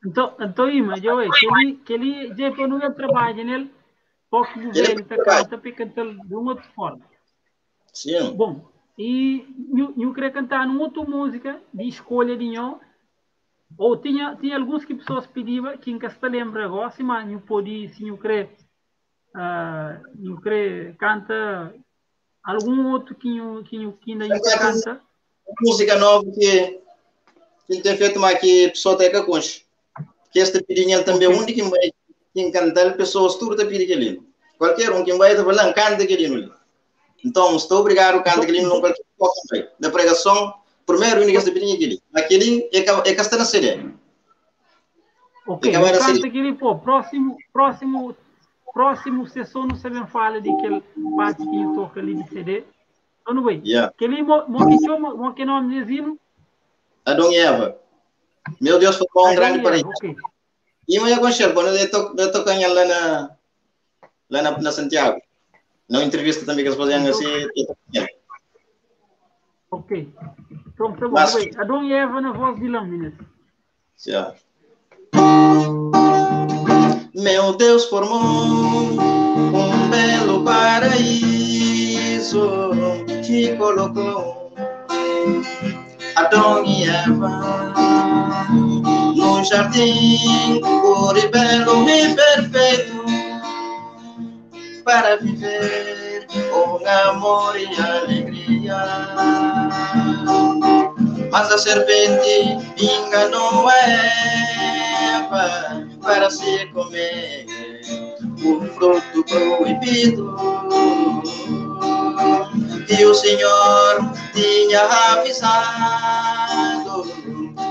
Então, Ima, eu que ele já para não trabalha nele, pouco ele está canta para cantar de uma outra forma. Sim. Bom, e eu queria cantar numa outra música de escolha de nho, ou tinha alguns que pessoas pediam que nunca se lembra agora, mas eu podia, se eu queria, eu queria canta algum outro que eu ainda não canta. Música nova que tem feito mais que pessoa tem que conche. Que este pedinho também é um de quem vai quem cantar pessoas tudo tá pedindo aquele. Qualquer um que vai tá falando canta aquele. Então, estou obrigado a cantar aquele não qualquer coisa. Na pregação, primeiro único que pedindo aquele. Aquele é que está na CD. Ok, canta aquele pô, próximo sessão não sabem fala de aquele parte que eu toco ali de CD. Então não vai. Aquele mo que nome dizendo? Adão e Eva. Meu Deus, foi um grande paraíso. Okay. E eu ia conhecer, quando eu estou lá na Santiago. Na entrevista também que eles faziam assim. Ok. Então, tá bom. Mas... Adão e Eva na voz de Lâminas. Já. Meu Deus formou um belo paraíso que colocou Adão e Eva num jardim puro e belo e perfeito para viver com amor e alegria. Mas a serpente enganou a Eva para se comer o fruto proibido. E o Senhor tinha avisado,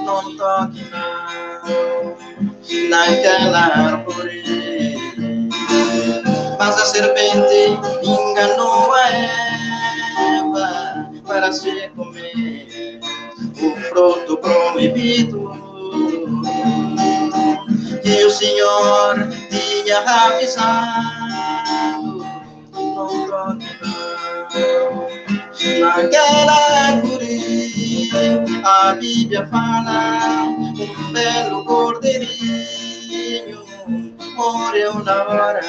não toque não naquela árvore. Mas a serpente enganou a Eva para se comer o fruto proibido. E o Senhor tinha avisado, não toque não naquela árvore. A Bíblia fala, um belo cordeirinho morreu na hora,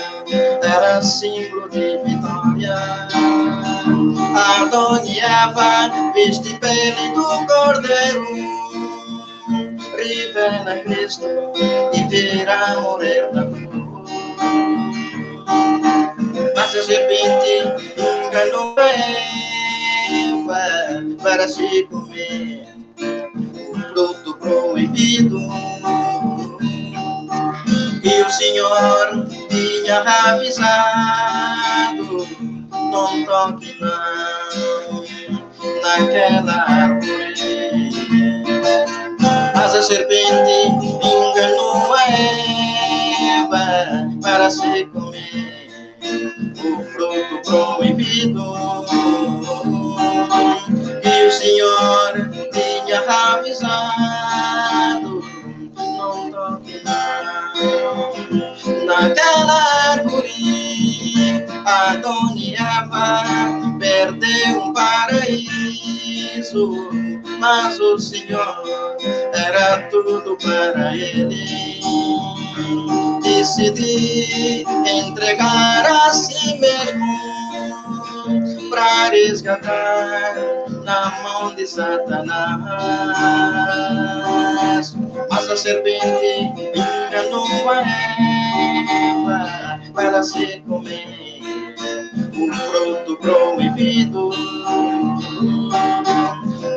era símbolo de vitória. Adão e Eva veste pele do cordeiro, revela Cristo e verá morrer na cruz. Mas a serpente enganou a Eva para se comer o fruto proibido. E o Senhor tinha avisado: não toque não naquela árvore. Mas a serpente enganou a Eva para se comer o fruto proibido. E o Senhor tinha avisado: não toque não naquela árvore. Adão e Eva perdeu um paraíso, mas o Senhor era tudo para ele. Decidi entregar a si mesmo para resgatar na mão de Satanás. Mas a serpente enganou a Eva para se comer o fruto proibido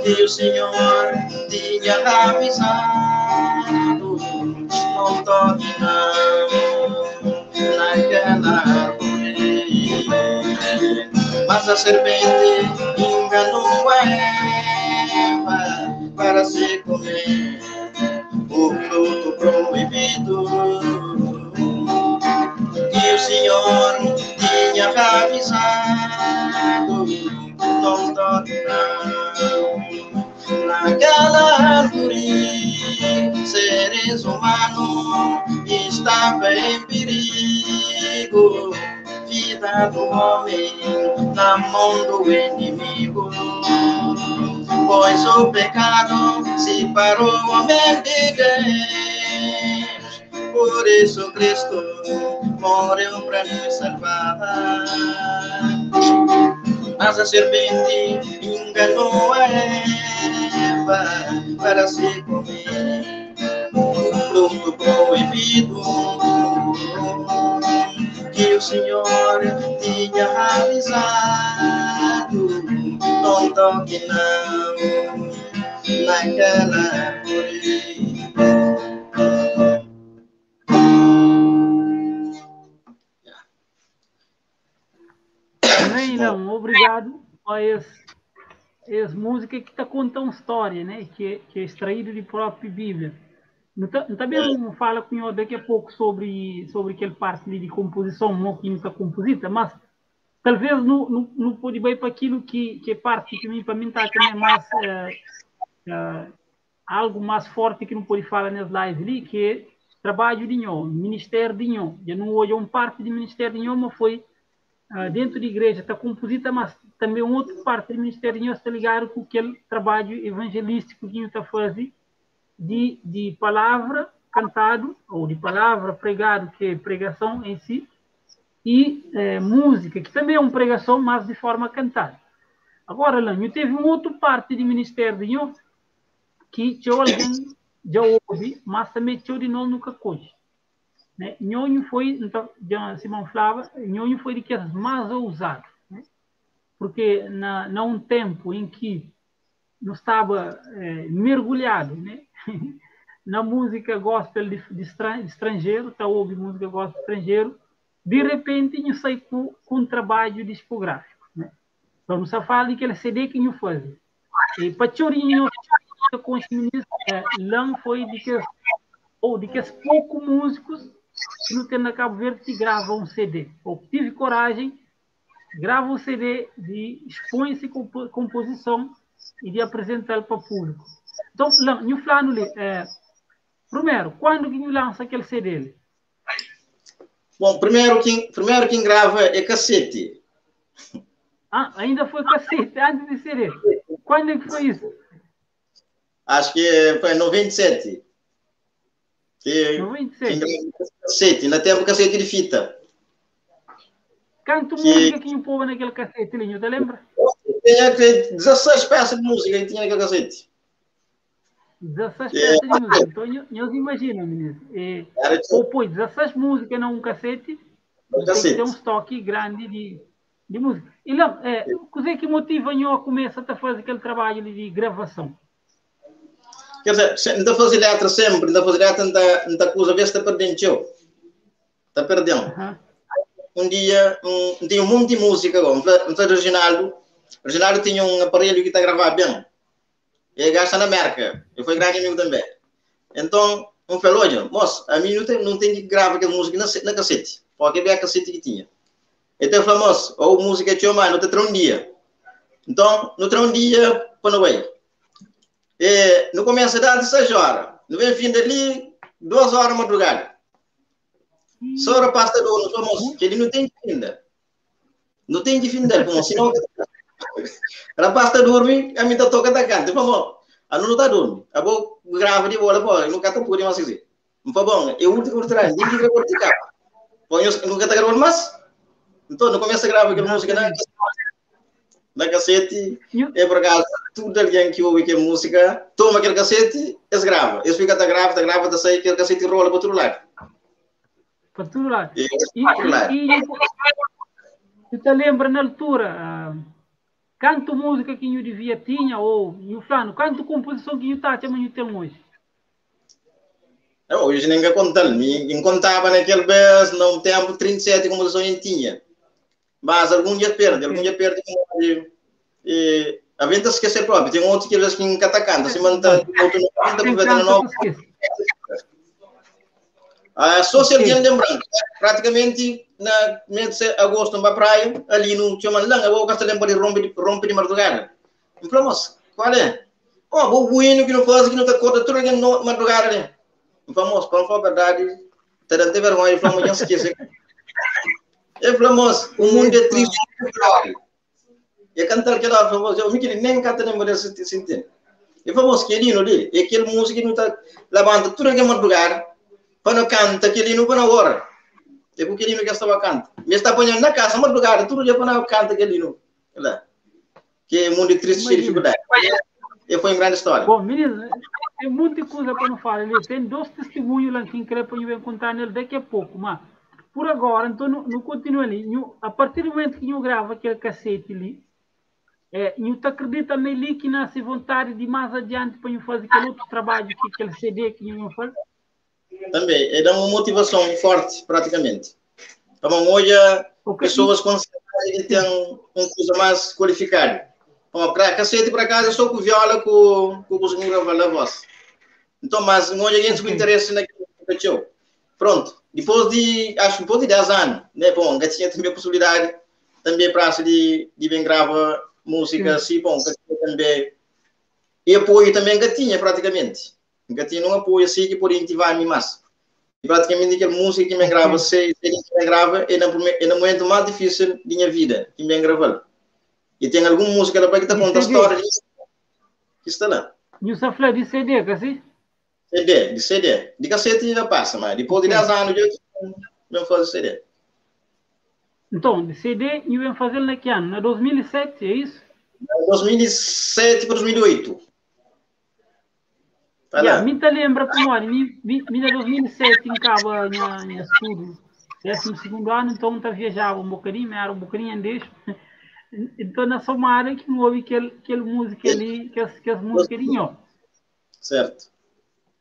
que o Senhor tinha avisado. Não toque não naquela árvore. Mas a serpente enganou a Eva para se comer o fruto proibido que o Senhor tinha avisado. Não toque não naquela árvore. Seres humanos estava em perigo. Vida do homem na mão do inimigo. Pois o pecado separou o homem de Deus. Por isso Cristo morreu para nos salvar. Mas a serpente enganou a Eva para se comer o fruto proibido que o Senhor tinha avisado. Não toque não naquela árvore. Não, obrigado a esse música que está contando uma história, né? Que é extraído de própria Bíblia. Também não fala com o daqui a pouco sobre aquele parte de composição, que não está composita, mas talvez não pode bem para aquilo que é parte que para mim está também mais algo mais forte que não pode falar nas lives ali, que é trabalho de nho, ministério de nho. Eu não olho uma parte de ministério de nho, mas foi dentro da igreja está composita, mas também outra parte do ministério de nho está ligado com aquele trabalho evangelístico que nho está fazendo de palavra cantado, ou de palavra pregado, que é pregação em si, e música, que também é uma pregação, mas de forma cantada. Agora, Lanho, teve uma outra parte do ministério de nho que tinha alguém já ouvi, mas também tinha de nós nunca conhece. Né? Nhonho foi, então, Simão Flava, Nhonho foi de que as mais ousado, né? Porque na um tempo em que não estava mergulhado, né? Na música gospel de estrangeiro, tá ouvindo música gospel estrangeiro, de repente eu saí com um trabalho discográfico, né? Então, não se fala de aquele CD que eu fazia. E para chorinho, com os ministros, lá foi de que ou de que os poucos músicos que não tem na Cabo Verde que gravam um CD. Ou tive coragem, grava um CD, de expõe-se composição e de apresentá-lo para o público. Então, eu falo ali, primeiro, quando que lança aquele CD? Bom, primeiro quem grava é cassete. Ah, ainda foi cassete, antes de CD. Quando é que foi isso? Acho que foi em 97. 97. Cassete, ainda teve cassete de fita. Canto música que o povo naquele cassete, Linho, te lembra? Tinha 16 peças de música que tinha naquele cassete. 16 peças de música. Então, nós imaginam, menino. Ou põe 16 músicas num cassete, tem que ter um estoque grande de... Di múzika. I la, eh, kuzê ki motiva nho a kumesa ta faze kel trabadju li di gravason? Quer dizer, se, N ta faze letra sempre, N ta faze letra, N ta, N ta kuza, vez ta perden txeu. Ta perden. Uh -huh. Um dia, um, tinha um monte de música agora. N fla, N fla Reginaldo, Reginaldo tinha um aparelho que tá gravar bem. Ele gasta na América. Ele foi grande amigo também. Então, um falou, olha, moço, a mim não tem, não tem que gravar aquela música na, na cassete. Porque é a cassete que tinha. Então, falou, moço, ou música tinha mais, não tem um dia. Então, no tem um dia, para não vai. E, no começo da 6 horas. No vem fim dali, 2 horas da madrugada. Só o rapaz está dono, falou, moço, que ele não tem que ainda. Não tem que findar, como senão rapaz está dorme, a mim tá toca da canta. Falou, a não está dorme. A vou grava de bola, pô, nunca tá por mais assim. Não foi bom, eu último que traz, nem que gravou de capa. Pô, eu nunca tá gravando mais. Então, não começa a gravar aquela música na na cassete, é por acaso, tudo alguém que ouve aquela música, toma aquele cassete, eles grava. Eles ficam, tá grava, tá grava, tá sai, aquele cassete rola para outro lado. Para todo lado. E, e, e, tu te lembra na altura, uh, canto música que eu devia tinha, ou eu falando, canto composição que eu tá, mas eu tenho hoje? Não, hoje nem contar, me contava naquele vez, não tempo, 37 composições eu tinha. Mas algum dia perde, algum dia perde. E, e, a venta esquecer próprio. Tem outro que às vezes que encata canta, se mantém outro não canta, não. Ah, só se alguém lembrando, praticamente na mês de agosto, na praia, ali no Chamanlã, eu vou gastar lembra de rompe, rompe de madrugada. Eu falei, moço, qual é? Oh, vou bueno que não faz, que não tá corta, tudo alguém no madrugada ali. Eu falei, moço, para não falar a verdade, tá dando vergonha, eu falei, mas esquece. Eu falei, moço, o mundo é triste. E cantar aquela hora, falou, eu me queria nem cantar nem poder sentir. E falou, moço, que lindo ali, e aquele música que não tá levanta tudo aquele madrugada, para não canta, aquele lindo para na hora. É porque lindo que estava canta. Me está apanhando na casa, madrugada, tudo dia para não canta aquele lindo. Lá. Que é mundo triste, cheio de dificuldade. E foi uma grande história. Bom, menino, tem muita coisa para não falar. Tem dois testemunhos lá que queria para eu contar nele daqui a pouco, mas por agora, então não, não continua ali. A partir do momento que eu gravo aquele cassete ali, é, eu te acredita ali que nasce vontade de mais adiante para eu fazer aquele outro trabalho, que aquele CD que eu faço? Também, é uma motivação forte, praticamente. Então, hoje, okay. Pessoas com que têm um coisa mais qualificada. Bom, para cacete para casa, só com viola, com com o gravar a voz. Então, mas hoje alguém com interesse naquilo que eu Pronto. Depois de, acho que depois de 10 anos, né? Bom, já tinha também a possibilidade, também para de, de bem gravar música assim, bom, também. E apoio também que tinha, praticamente. Nunca tinha um apoio assim que podia incentivar-me mais. E praticamente aquela música que me grava, sei, sei que me grava, é no, é no momento mais difícil da minha vida, que me grava. E tem alguma música lá para que te conta a história que está lá. E o Safla de CD, assim? CD, de CD. De cassete já passa, mas depois de 10 anos eu não faço CD. Então, de CD, eu ia fazer naquele ano, na 2007, é isso? 2007 para 2008. Tá yeah, me te lembra como era, mi, mi, mi na 2007 encaba na, na estudo, 12 ano, então tá viajava um bocadinho, era um bocadinho antes. Então na Somália que não ouvi aquele, aquele música ali, que as, que as músicas tinham. Certo.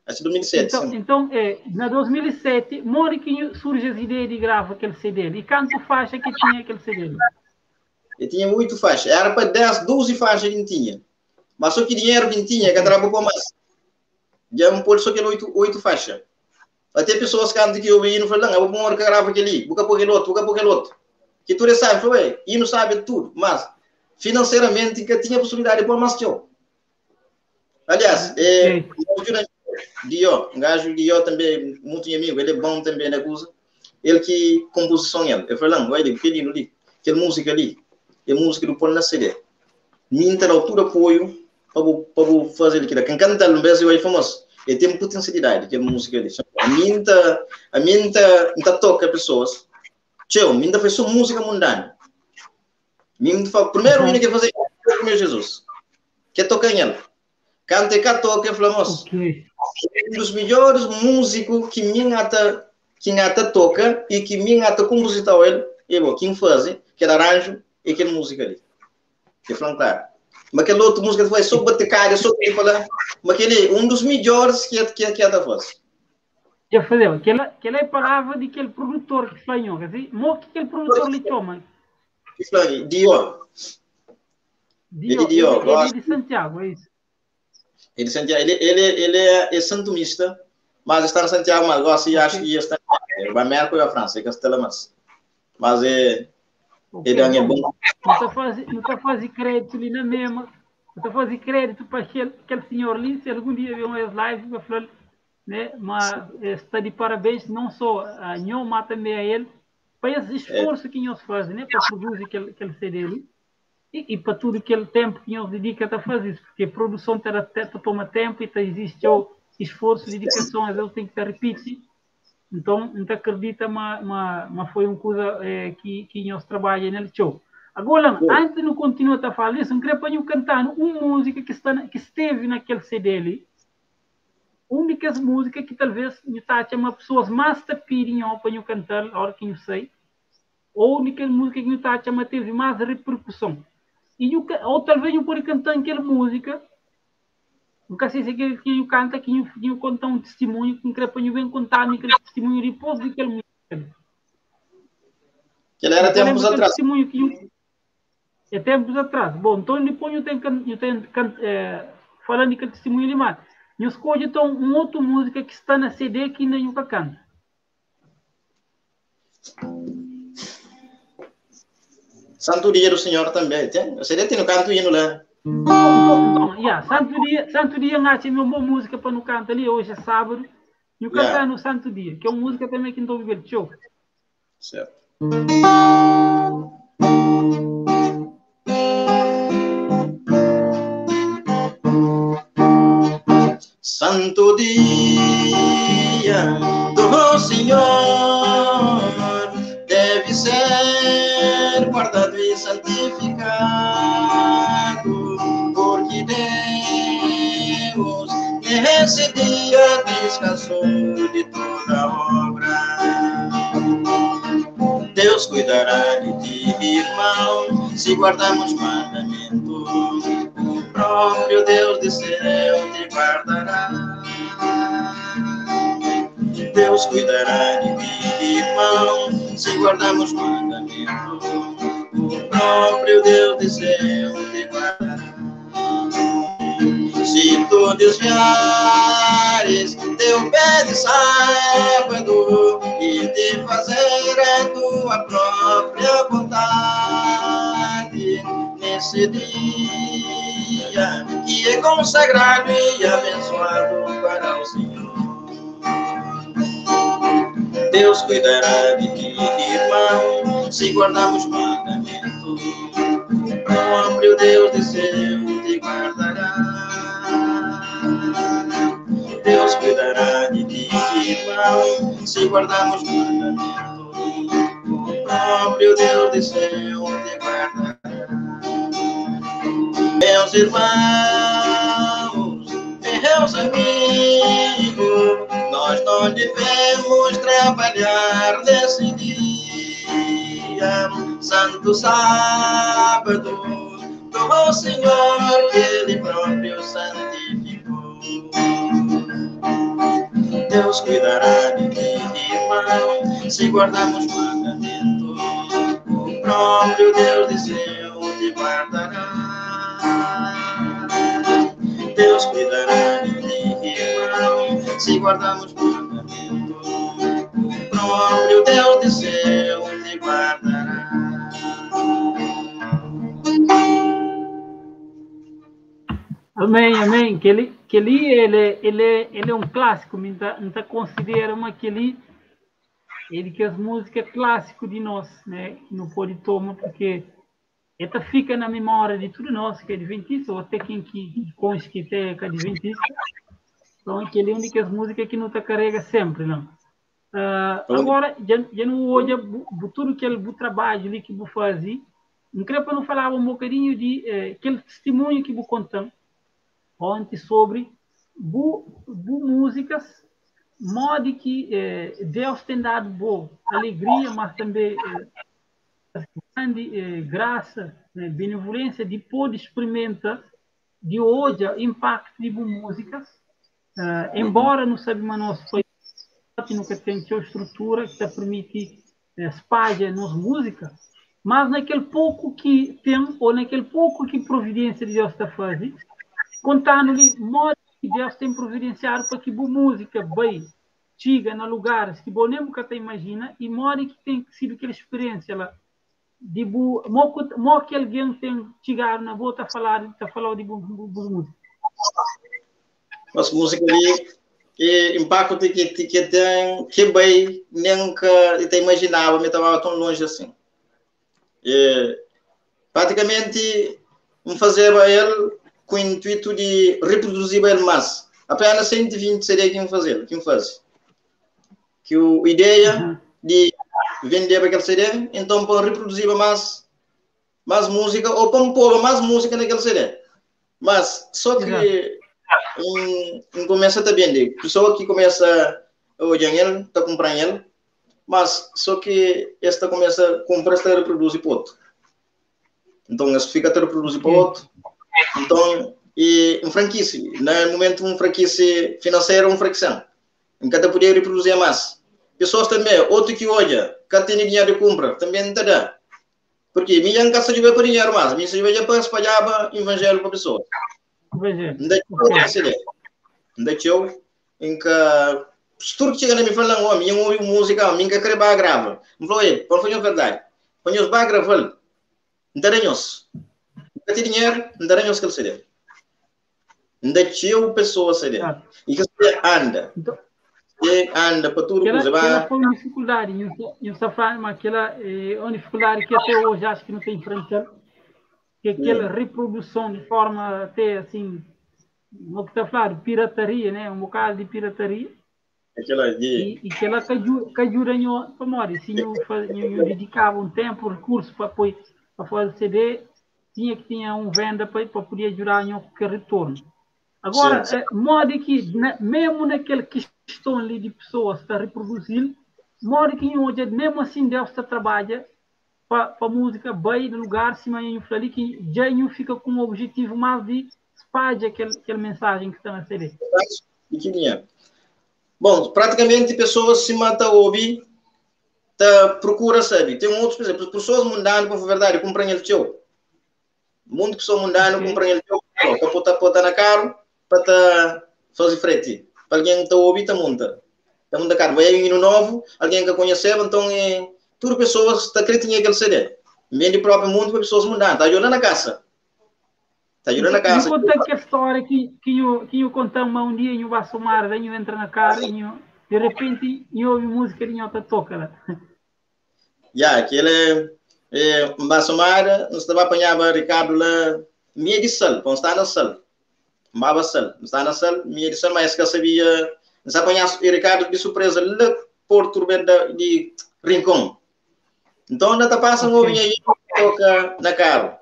Acho que 2007. Então, então é, na 2007, mora que surge as ideias de gravar aquele CD e canto faixa que tinha aquele CD. Eu tinha oito faixas. Era para 10, 12 faixas que tinha. Mas só que dinheiro que tinha, que entrava pouco mais. Já me pôs só aquele oito faixas. Até pessoas que antes que eu vi não falam, eu vou pôr que grava aquele, vou pôr aquele outro, vou pôr aquele outro. Que tu sabe, foi, e não sabe tudo, mas financeiramente que tinha possibilidade de pôr mais que eu. Aliás, é, Dio, um gajo Dio também, muito amigo, ele é bom também na coisa. Ele que composição ele. Eu falei, olha, aquele ali, aquela música ali, é música do pôr na CD. Minta na altura apoio para para fazer aquilo. Quem canta no Brasil é famoso. Ele tem potencialidade, aquela música ali. A minta, a minta, minta toca pessoas. Tchau, minta faz só música mundana. Minta faz, primeiro uhum. que fazer é o Jesus. Que toca em ele. Canta e toca, famoso. Okay. Um dos melhores músicos que minha ata, que ata toca e que minha ata compositor ele, e bom, quem faz, que é arranjo, é kel múzika li. E fla-m klaru. Ma kel otu múzika el fla é sô batekada, é sô kel fala. Ma kel-li é un dos midjóris ki ki ki el ta faze. Dja fazeba. Kel-la kel-la é palavra di kel produtor ki fla nho, ka si? Mo ki kel produtor li txoma? Ki fla Dio. Dio, ele, Dio, ele, ele é de Santiago, é isso? Ele de Santiago, ele, ele, ele é, é santomista, mas está na Santiago, mas gosta e acho que está na América ou na França, é que está lá mas. Mas é, okay, ele é bom. Não está fazendo, não tá fazendo crédito ali na mesma. Não tá fazendo crédito para aquele, aquele senhor ali, se algum dia ver um live, vai falar, né? Mas está de parabéns não só a nho, mas também a ele, para esse esforço é. que nós fazem, né? Para produzir aquele, aquele CD ali. E, e para tudo aquele tempo que nós dedica a fazer isso, porque a produção terá, toma tempo e tá, existe o esforço, dedicação, às vezes tem que repetir. Então, não acredita, mas, mas, mas foi uma coisa é, que, que nós trabalhamos nele show. Agora, antes de não continuar a falar isso, eu queria para eu cantar uma música que, está, que esteve naquele CD ali, únicas músicas que talvez me tá chama pessoas mais te pedem para eu cantar, a hora que eu sei, ou única música que me tá chama teve mais repercussão. E eu, ou talvez eu pode cantar aquela música, nunca sei se aquele que eu canta, que eu, que eu conta um testemunho, que eu queria para eu bem contar aquele testemunho depois daquela música. Que ele era tempos atrás. Testemunho que eu, é tempos atrás. Bom, então depois eu tenho, eu tenho é, falando de testemunho ali mais. Eu escolho então uma outra música que está na CD que ainda nunca canta. Santo Dia do Senhor também. Tem? CD tem no canto indo lá. Então, então, yeah, Santo Dia, Santo Dia ngachi uma boa música para no canto ali, hoje é sábado. E o cantar yeah. no Santo Dia, que é uma música também que não estou vivendo. Show. Certo. Santo dia do Senhor deve ser guardado e santificado, porque Deus nesse dia descansou de toda obra. Deus cuidará de ti, irmão, se guardarmos mandamentos. O próprio Deus de céu te guardará. Deus cuidará de ti, irmão, se guardarmos mandamentos. O próprio Deus de céu te guardará. Se tu desviares teu pé de sábado e te fazer a tua própria vontade, nesse dia que é consagrado e abençoado para o Senhor. Deus cuidará de ti, irmão, se guardarmos mandamentos. O próprio Deus de céu te guardará. Deus cuidará de ti, irmão, se guardarmos mandamentos. O próprio Deus de céu te guardará. Meus irmãos, meus amigos, nós não devemos trabalhar nesse dia, Santo Sábado do Senhor, que Ele próprio santificou. Deus cuidará de ti, irmão, se guardarmos mandamentos. O próprio Deus de céu te guardará. Deus cuidará de ti, irmão, se guardarmos mandamentos. O próprio Deus de céu te guardará. Amém, amém. Que ele, que ele, ele, ele, ele é um clássico, me tá considera uma que ele, ele que as músicas clássico de nós, né? Que não pode tomar porque esta fica na memória de tudo nós que é adventista, ou até quem que consta que é adventista. Então, aquele é uma das músicas que não te carrega sempre, não. Agora, já, já não olha tudo que ele trabalho ali que você faz, não queria para não falar um bocadinho de aquele testemunho que você conta ontem sobre bu, bu músicas, modo que Deus tem dado boa alegria, mas também Grande graça, né, benevolência de poder experimentar, de odja impacto de boas músicas, embora não sabe mas nosso país nunca tem sua estrutura que te permite espalhar nossa música, mas naquele pouco que tem, ou naquele pouco que providência de Deus está fazendo, contando-lhe modo que Deus tem providenciado para que boa música bem chega na lugares que bom nem nunca te imagina e modo que tem sido aquela experiência lá de bu mo mo que alguém tem chegar na boa tá falar de boa música. Mas música ali e impacto que tem que bem nunca te imaginava me estava tão longe assim. E, praticamente me fazia ele com o intuito de reproduzir ele mais. Apenas 120 seria quem fazer, quem faz. Que a ideia de vender aquele CD, então para reproduzir mais música ou para pôr mais música naquele CD. Mas só que começa a vender. Pessoa que começa a olhar ele, está comprando ele, mas só que esta começa a comprar, está a reproduzir para outro. Então, esse fica a reproduzir para outro. Então, e um franquice, no momento um franquice financeiro, um fraqueção. Em cada poder reproduzir mais. Pessoas também, outro que olha, que tem dinheiro de compra, também não dá. Porque minha não casa de ver por dinheiro mais, minha se vê para espalhar evangelho para pessoa. Não dá eu, em que se tu chega na me falando, homem, eu ouvi música, minha que quer grava. Me falou, para fazer verdade, para nós gravar, não dá nós. Não tem dinheiro, não dá nós que ele seria. Não dá eu pessoa seria. E que você anda. E anda para tudo que aquela foi uma dificuldade, eu só falo, mas aquela é uma dificuldade que até hoje acho que não tem enfrentado, que é aquela reprodução de forma até assim, o que está falando, pirataria, né? Um bocado de pirataria. Aquela de... E que ela que ajuda para morrer. Se eu dedicava um tempo, recurso para fazer CD, tinha que tinha um venda para poder ajudar em qualquer retorno. Agora, sim, sim. Modo que, mesmo naquele questão ali de pessoas está reproduzindo, modo que hoje, mesmo assim, Deus está trabalha para a música bem no lugar, se manhã ali que já não fica com o objetivo mais de espalhar aquela mensagem que está na CD. Bom, praticamente pessoas se matam ouvir, tá, procura, sabe? Tem outros, por exemplo, pessoas mundanas, para verdade, compram ele teu. Mundo pessoa mundano, compram ele teu, para botar, botar na carro, para tá fazer frete. Para alguém que está ouvindo, tá monta. Tá monta carro. Vai um hino novo, alguém que conhece, então é tudo pessoas está acreditando aquele CD. Vem de próprio mundo para pessoas mundanas. Está ajudando na casa. Está ajudando na casa. Eu contei aquela história que eu contei um dia, eu vou somar, eu entro na casa e de repente eu ouvi música e eu toca lá. Já, aquele é, Bassomar, nós estava apanhava Ricardo lá, minha de sal, para estar na sal. Mbaba sal, está na sal, minha de sal, mas que eu sabia, nós apanhava Ricardo de surpresa lá Porto de Rincon. Então, ainda tá passando um aí, toca na carro.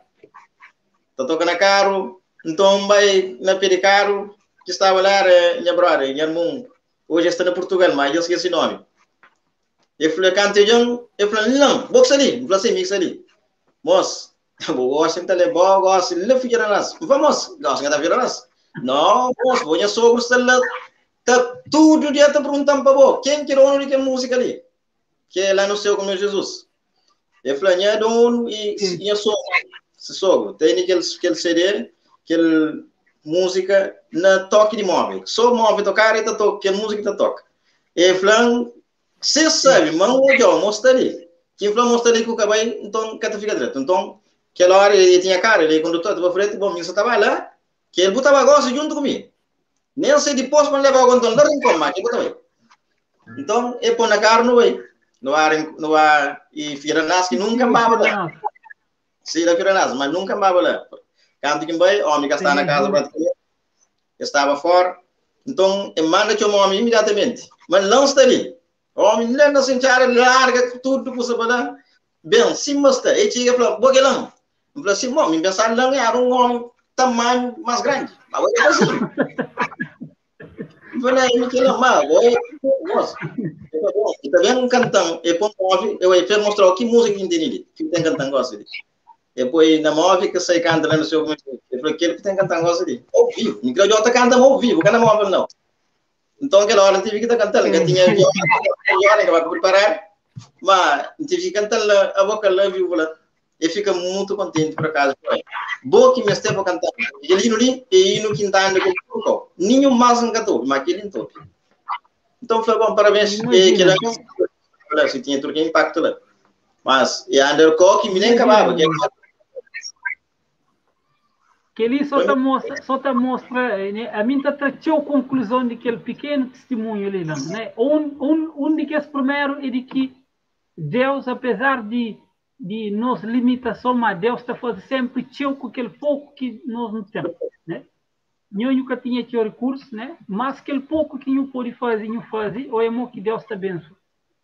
Tá toca na carro, então vai na pé de carro, que estava lá, era minha brother, minha irmão, hoje está na Portugal, mas eu esqueci o nome. Ele falou, canta eu falei, não, box ali, eu falei assim, mix ali. Moço, vou gostar de levar, gosto, ele fica lá, vamos, gosto de ficar lá. Não, moço, vou minha sogro está lá, tá tudo dia tá perguntando para você, quem que dono de que música ali? Que é lá no céu com meu Jesus. Ele falou, minha dono e minha sogro, se sogro, tem aquele CD, aquele música na toque de móvel. Só móvel tocar e tá toque, aquela música tá toca. Ele falou, você sabe, mano, eu mostra ali. Quem falou mostra ali com o cabelo, então cada fica direto. Então, aquela hora ele tinha cara, ele é condutor, estava frente, bom, isso estava lá, que ele botava gosto junto comigo. Nem sei depois para levar o controle, não rincon, mas ele botava. Então, ele põe na cara, não vai. Não há, não há, e Firanás que nunca andava lá. Sim, da Firanás, mas nunca andava lá. Canto que vai, homem que está na casa praticamente, estava fora. Então, ele manda que o homem imediatamente. Mas não está ali. Homem, lá na senhora, larga tudo que você lá. Bem, sim, mas está. Ele chega e fala, boa que não. Eu falei assim, bom, me pensar, não era um homem tamanho mais grande. Mas eu assim. Eu falei, me que não, mas, moço. E também um cantão, e põe move, eu aí mostrar que música que entende que tem cantão gosta de. E põe na move que sai canta lá no seu como Ele falou aquele que tem cantão gosta de. Ao vivo, me creio outra canta ao vivo, canta móvel não. Então aquela hora tive que estar cantando, que tinha viola, que vai preparar, mas tive que cantar lá, a boca lá vivo lá. E fica muito contente por acaso. Boa que me esteja cantar. Ele hino ali, e hino quintando com o Nenhum mais não cantou, mas aquele não Então foi bom, parabéns. E que lá, se tinha tudo impacto lá. Mas e anda o que me nem acabava. Que que ele só te mostra, só te mostra, né? A mim tá trazendo conclusão de aquele pequeno testemunho ali, não, né? Um de que esse primeiro é de que Deus, apesar de nossa limitação, mas Deus está fazendo sempre teu com aquele pouco que nós não temos, né? Eu nunca tinha tido recurso, né? Mas aquele pouco que eu pode fazer, eu fazer, ou é mo que Deus te abençoe.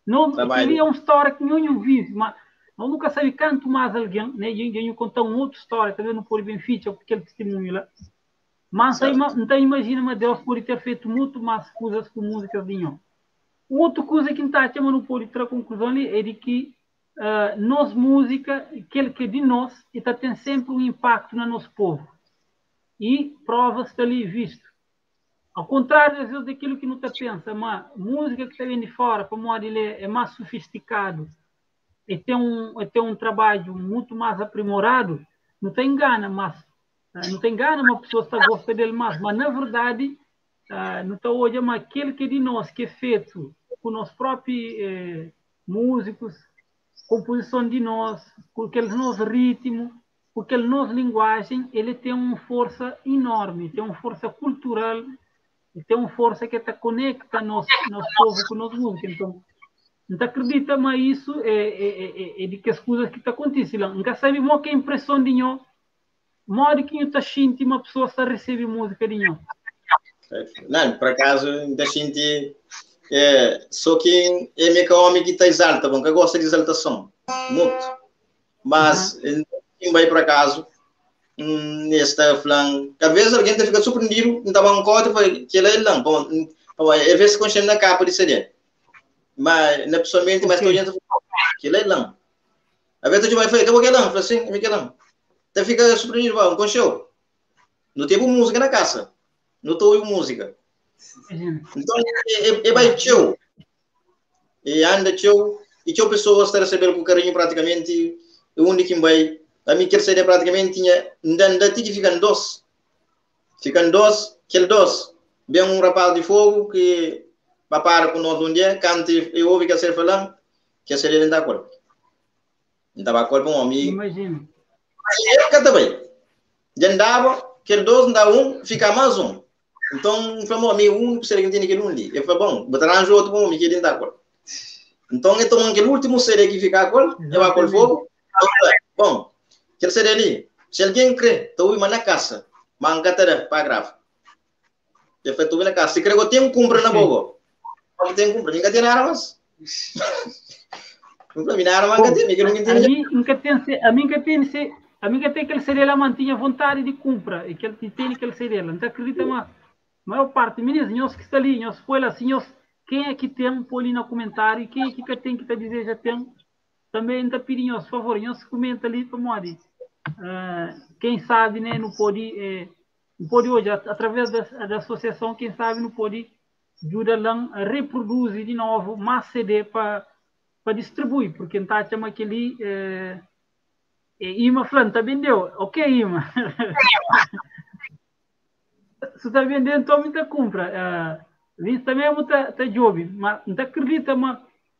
Não, aquilo é uma história que eu não vivo, mas eu nunca sabe canto mais alguém, né? Eu eu contar uma outra história, também não pode bem ficha com aquele testemunho lá. Mas aí, então imagina, mas Deus pode ter feito muito mais coisas com músicas de nós. Outra coisa que está chamando não pode ter conclusão ali é de que nós música, aquele que é de nós, está tem sempre um impacto no nosso povo. E prova-se ali visto. Ao contrário, às vezes, daquilo que não está pensa, mas música que está vindo de fora, para modo ele é mais sofisticado e tem um trabalho muito mais aprimorado, não tem engana, mas não tem engana uma pessoa está gosta dele mais, mas na verdade não está hoje, mas aquele que é de nós, que é feito com nossos próprios músicos, composição de nós, com aquele nosso ritmo, com aquele nosso linguagem, ele tem uma força enorme, tem uma força cultural, e tem uma força que está conecta nosso povo com nossa música. Então, não acredita, mas isso é de que as coisas que está acontecendo. Nunca sabe qual é a impressão de nós, modo que está sentindo uma pessoa está recebe música de nós. Não, por acaso, ainda senti só que é meio que homem que está exalta, bom, que gosta de exaltação, muito. Mas, quem vai por acaso, nesta falando, às vezes alguém fica surpreendido, não estava um código, que ele é não, bom, às vezes consciente na capa de CD. Mas, na pessoalmente, mas estou gente que ele é não. Às vezes eu vai falar, que é não, falo assim, é que não. Então fica surpreendido, bom, consciente. Não teve música na casa. Não estou ouvindo música. Então, é vai teu. E anda teu. E teu pessoas está recebendo com carinho praticamente. O único que vai. A minha CD praticamente tinha. Ainda tinha ficando doce. Ficando doce, aquele doce. Vem um rapaz de fogo que vai para com nós um dia, canta e ouve que a ser falando, que a ser ele não dá corpo. Não dava corpo um homem. Imagina. Ele canta bem. Já andava, aquele doce não dá um, fica mais um. Então, falou, amigo, o único CD que tem aquele um ali. Eu falei, bom, botará um outro bom, homem que ele dá corpo. Então, então, aquele último CD que fica com eu vou com fogo. Bom, aquele CD ali, se alguém crê, estou indo na casa, mas não para gravar. Eu falei, estou na casa. Se crê que eu tenho compra na boca. Eu tenho compra, ninguém tem nada mais. Não tem nada mais, ninguém tem. A mim que tem, a mim que tem aquele CD lá mantinha vontade de compra, e que ele tem aquele CD lá. Não acredita mais. A maior parte, meninos, nós que está ali, nós foi lá, assim, nós, quem é que tem, põe ali no comentário, quem é que tem que está dizer já tem, também está pedindo, por favor, nós comenta ali para modo. Quem sabe, né, não pode, não pode hoje, através da associação, quem sabe não pode ajudar lá a reproduzir de novo mais CD para distribuir, porque não está chamando aquele Ima falando, tá vendeu? Ok, Ima. Se está vendendo, então muita compra. Isso também é muita tá job, mas não acredita, mas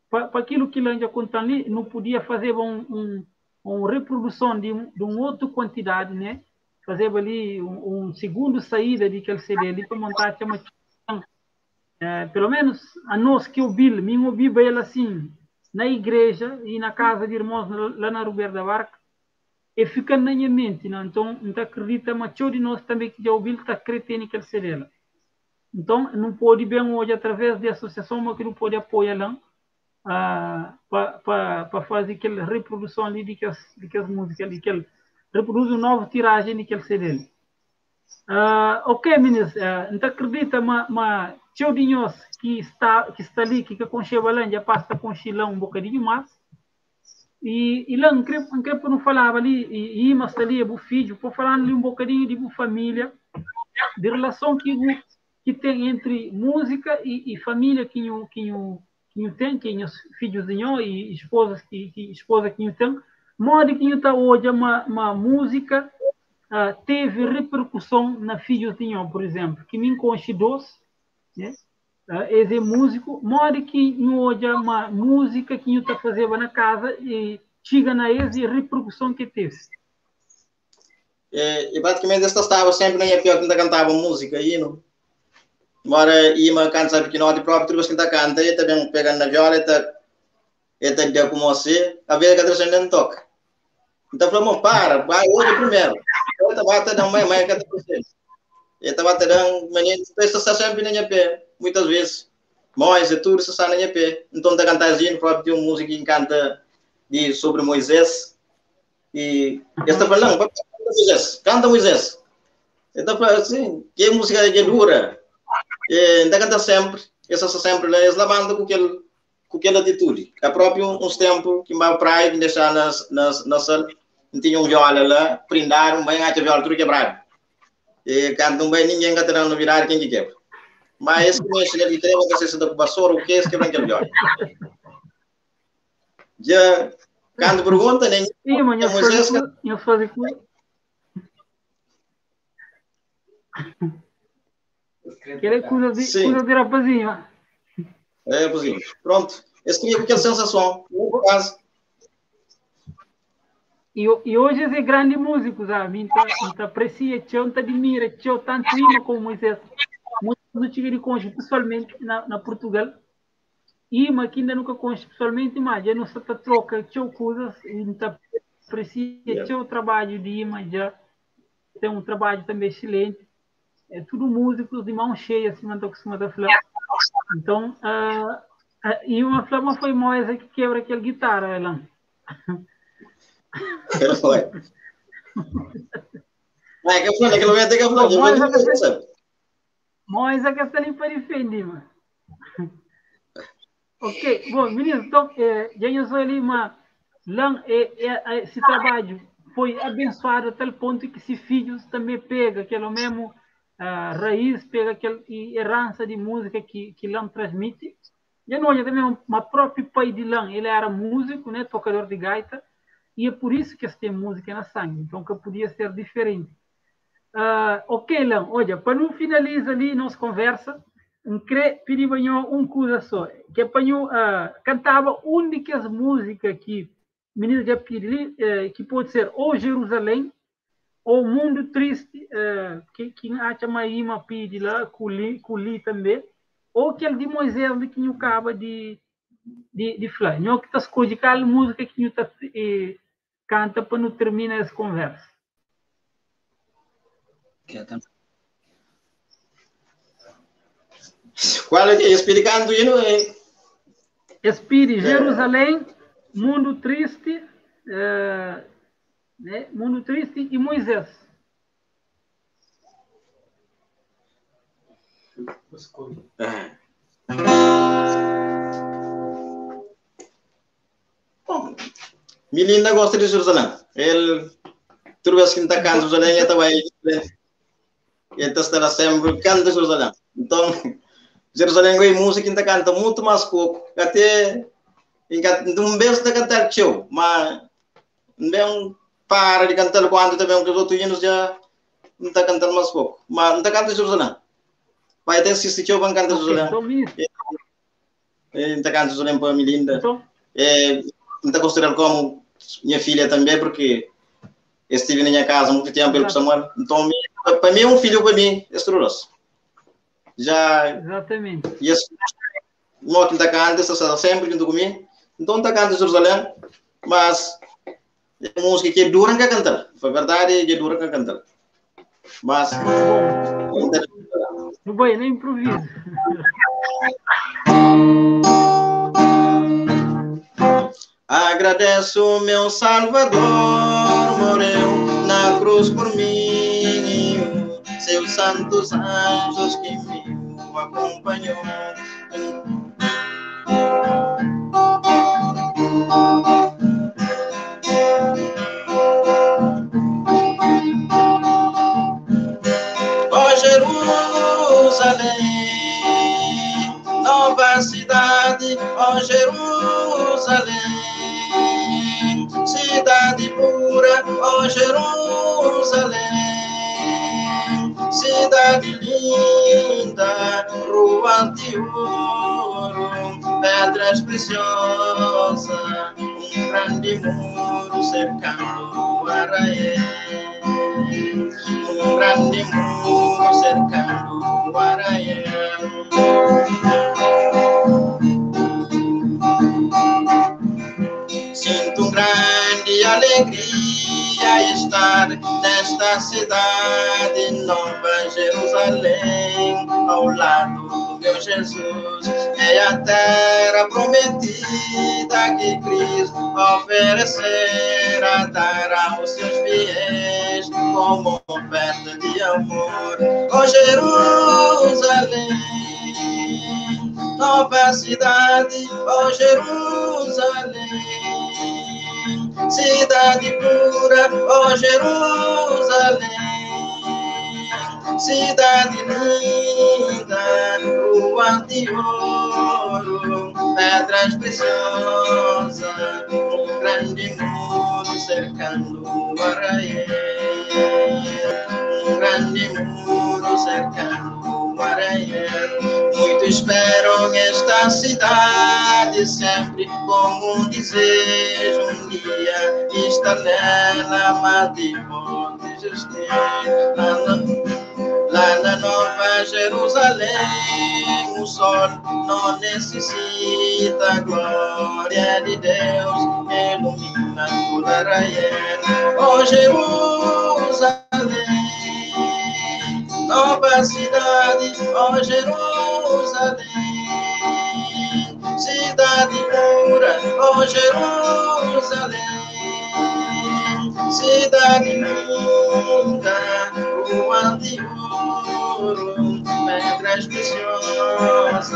para aquilo que ele já conta ali, não podia fazer um reprodução de uma outra quantidade, né? Fazer ali um segundo saída de aquele CD ali para montar chama pelo menos a nós que ouvi, me ouvi ele assim na igreja e na casa de irmãos lá na Roberto da Barca, e fica na minha mente, não? Então, não acredita, mas de nós também que já ouviu está acreditando que ele CD lá. Então, não pode bem hoje, através da associação, mas que não pode apoiar lá, para fazer aquela reprodução ali de que as músicas ali, que ele reproduz uma nova tiragem daquele CD. Ok, meninos, não acredita, mas tio de nós ki sta ki sta li ki ka konxeba Lan dja pasa ta konxe Lan un bokadinhu más. E, e Lan, N kre, N kre pa nu falaba li, e, e Ima sta li, é bu fidju, pa falanu li un bokadinhu di bu família, di relason ki bu ki ten entri múzika e, e família ki nhu, ki nhu, ki nhu ten, ki é nhos fidjus di nho e esposas ki, ki esposa ki nhu ten, modi ki nhu ta odja ma, ma múzika uh, teve repercussão na fidjus di nho, por exemplo, ki mi N konxe dos, né? Uh, es é músico, modi ki nhu odja ma múzika ki nhu ta fazeba na casa e txiga na es e repercussão ki teve? E, e praticamente esta estava sempre na minha pior que ainda cantava música hino. Embora ima canta sabe que não de próprio tudo que ainda canta, ele também pegando na viola, ele tá ele tá de como você, a ver que a nem toca. Então falou, para, vai hoje primeiro. Ele tá batendo mãe, mãe que tá Ele tá batendo, menino, então está sempre na minha pé, muitas vezes. Moisés, tudo está na minha pé. Então tá cantando próprio tem uma música que canta de sobre Moisés. E ele está falando, canta Moisés, canta Moisés. Ele está falando assim, que música que dura. E, então canta sempre, essa sempre lá, eles levanta com aquele com aquela atitude. É próprio uns tempos que vai praia, que deixar na, na, na sala, não tinha um viola lá, prindaram, bem, a viola tudo quebrado. E canta um bem, ninguém canta não virar quem que quebra. Mas esse que mexe, ele tem uma se da vassoura, o que é esse quebra aquele viola. Já, quando pergunta, nem. Sim, mas eu fazer com. Aquela coisa de, coisa de rapazinho. É, rapazinho. Pronto. Esse queria com aquela sensação. Quase. E, e hoje é grande músico, sabe? Então, então aprecia, tchau, te admira, tchau, tanto Ima como Moisés. Muitos não tive de conhecer pessoalmente na, na Portugal. Ima que ainda nunca conheço pessoalmente, mas já não se tá troca, tchau, coisas, então aprecia, yeah. tchau, trabalho de Ima, já tem um trabalho também excelente. É tudo músicos de mão cheia, assim, não estou acostumado a falar. Então, e uma flama foi Moisés que quebra aquela guitarra, ela. Pero foi. É que foi naquele momento que eu falei, Moisés que está ali para defender, mano. Ok, bom, meninos, então, já eu sou ali uma. Lá, esse trabalho foi abençoado a tal ponto que se filhos também pega aquele mesmo raiz, pega aquela herança de música que, que Lam transmite. E não olha também, o próprio pai de Lam, ele era músico, né, tocador de gaita, e é por isso que eles têm música na sangue, então que podia ser diferente. Ok, Lam, olha, para não finalizar ali nossa conversa, um cre pedir um coisa só, que é para cantava únicas músicas que menino já pediu, que pode ser ou Jerusalém ou Mundo Triste, que acha Maíma pede lá, Culi também, ou aquele de Moisés de que não acaba de falar. Não que está escolhendo aquela música que não tá, canta para não terminar essa conversa. Qual é que é? Espírito canto e não é? Espírito, Jerusalém, Mundo Triste, né? Mundo Triste e Moisés. Bom, Milinda gosta de Jerusalém. Ele, toda vez que está cantando Jerusalém, ele está ele está sempre canta Jerusalém. Então, Jerusalém é música que está canta muito mais pouco. Até um vez está cantar tchau, mas não para de cantar quando também os outros hinos já não está cantando mais pouco. Mas não está cantando Jerusalém. Vai ter insiste tchau para cantar Jerusalém. Não está cantando Jerusalém para Melinda. Não está considerando como minha filha também, porque estive na minha casa há muito tempo, ele com Samuel. Então, para mim é um filho, para mim, é estruturoso. Já. Exatamente. E esse moto está cantando, está sempre junto comigo. Então está cantando Jerusalém, mas é música que é dura que cantar. Foi verdade, é dura que cantar. Mas. Não vai, nem improviso. Agradeço meu Salvador, morreu na cruz por mim. Seus santos anjos que me acompanhou. Ó Jerusalém, nova cidade, ó Jerusalém, cidade pura, ó Jerusalém, cidade linda, rua de ouro, pedras preciosas, um grande muro cercando o arraial. Um grande muro cercando o arraial. Sinto grande alegria estar nesta cidade nova Jerusalém, ao lado do meu Jesus. É a terra prometida que Cristo oferecerá, dar aos seus fiéis como oferta de amor. Ó Jerusalém, nova cidade, ó Jerusalém, cidade pura, ó Jerusalém, cidade linda, rua de ouro, pedras preciosas, um grande muro cercando o arraial, um grande muro cercando o arraial. Muito espero esta cidade sempre com um desejo, um dia estar nela, mas depois de lá na Nova Jerusalém, o sol não necessita a glória de Deus, ilumina toda a arraial. Ó Jerusalém, nova cidade, ó Jerusalém, cidade pura, ó Jerusalém, cidade linda, rua de ouro, pedras preciosas,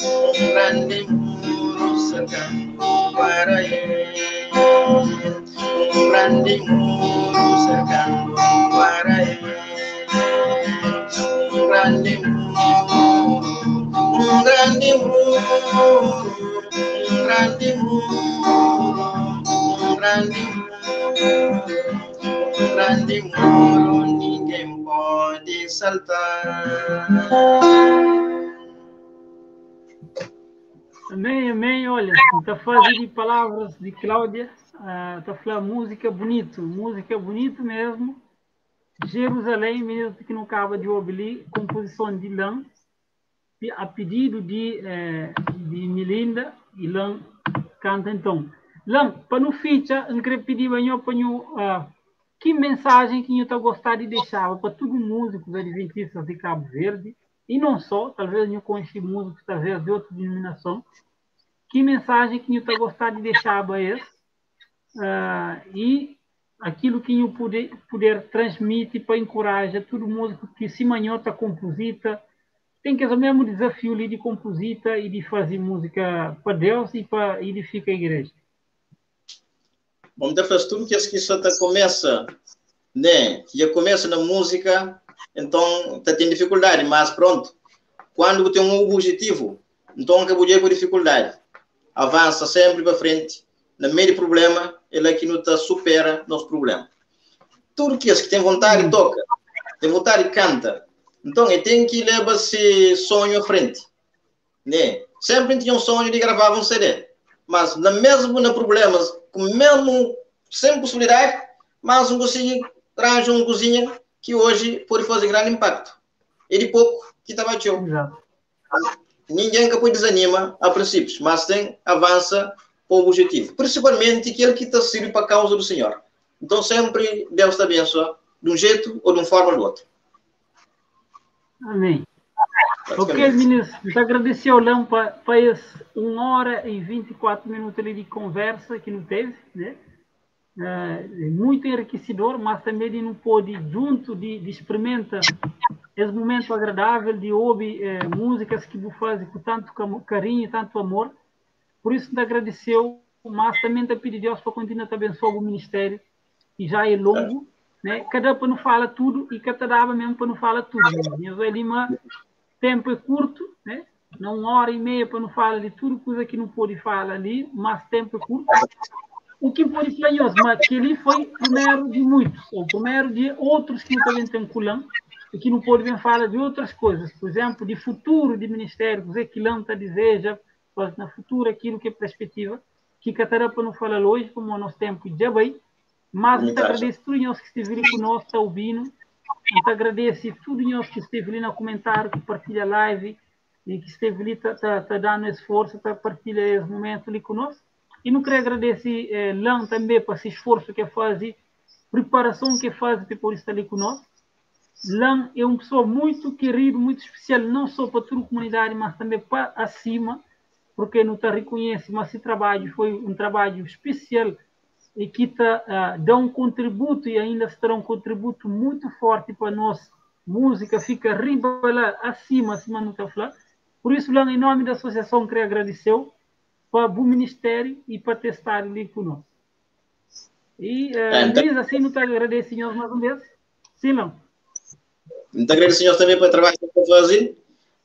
um grande muro cercando o arraial, um grande muro cercando o arraial, um grande muro, um grande muro, um grande muro, um grande muro, um grande muro, ninguém pode saltar. Amém, amém. Olha, tá fazendo de palavras de Cláudia, tá falando música bonito, música bonito mesmo. Jerusalém, mesmo que não acaba de ouvir, composição de Lan, a pedido de Melinda, e Lan canta então. Lan, para não ficha, eu queria pedir para que mensagem que eu estou gostar de deixar para todos os músicos adventistas de Cabo Verde, e não só, talvez eu conheça músicos talvez de outra denominação, que mensagem que eu estou gostar de deixar para eles, e aquilo que eu poder transmitir para encorajar todo músico que se manhota composita, tem que ter o mesmo desafio ali de composita e de fazer música para Deus e para edificar a igreja. Bom, então faz tudo que isso começa, né? Que já começa na música, então tá tendo dificuldade, mas pronto. Quando tem um objetivo, então acabou de com dificuldade. Avança sempre para frente, no meio de problema, ele aqui não tá supera nosso problema. Tudo que esse que tem vontade toca, tem vontade canta. Então ele tem que levar esse sonho à frente, né? Sempre tinha um sonho de gravar um CD, mas na mesmo na problemas, com mesmo sem possibilidade, mas não consegui arranjar uma cozinha que hoje pode fazer grande impacto. E de pouco que estava bateu. Ninguém que pode desanima a princípios, mas tem avança para o objetivo. Principalmente aquele que está servindo para a causa do Senhor. Então sempre Deus te abençoa de um jeito ou de uma forma ou do outro. Amém. Ok, ministro, te agradecer ao Léo para esse 1 hora e 24 minutos ali de conversa que não teve, né? Muito enriquecedor, mas também de não pode junto de experimenta esse momento agradável de ouvir músicas que você faz com tanto carinho e tanto amor. Por isso, te agradeceu, mas também te pedir Deus para continuar a abençoar o ministério, que já é longo, né? Cada para não fala tudo e cada dava mesmo para não fala tudo. Né? Lima, tempo é curto, né? Não uma hora e meia para não falar de tudo, coisa que não pode falar ali, mas tempo é curto. O que pode falar, mas que ali foi o primeiro de muitos, ou o primeiro de outros que também tem culão, e que não pode bem falar de outras coisas, por exemplo, de futuro de ministério, o que Lanta deseja, mas na futuro aquilo que é perspectiva, que catará para não falar hoje, como o nosso tempo já bem, mas muito agradeço tudo nós que esteve ali conosco, está ouvindo, muito agradeço tudo nós que esteve ali no comentário, que partilha a live, e que esteve ali, tá dando esforço, tá partilha esse momento ali conosco. E não queria agradecer Lan também por esse esforço que faz, preparação que faz para poder estar ali conosco. Lan é uma pessoa muito querida, muito especial, não só para toda a comunidade, mas também para acima, porque não te reconhece, mas esse trabalho foi um trabalho especial e que tá, dá um contributo e ainda será um contributo muito forte para nós. Música fica riba lá, acima, acima não está falando. Por isso, Lan, em nome da associação, queria agradecer para o ministério e para testar ali conosco. E, Luís, assim, não te agradeço, senhor, mais uma vez. Sim, não. Muito agradeço, senhor, também pelo trabalho que está fazendo.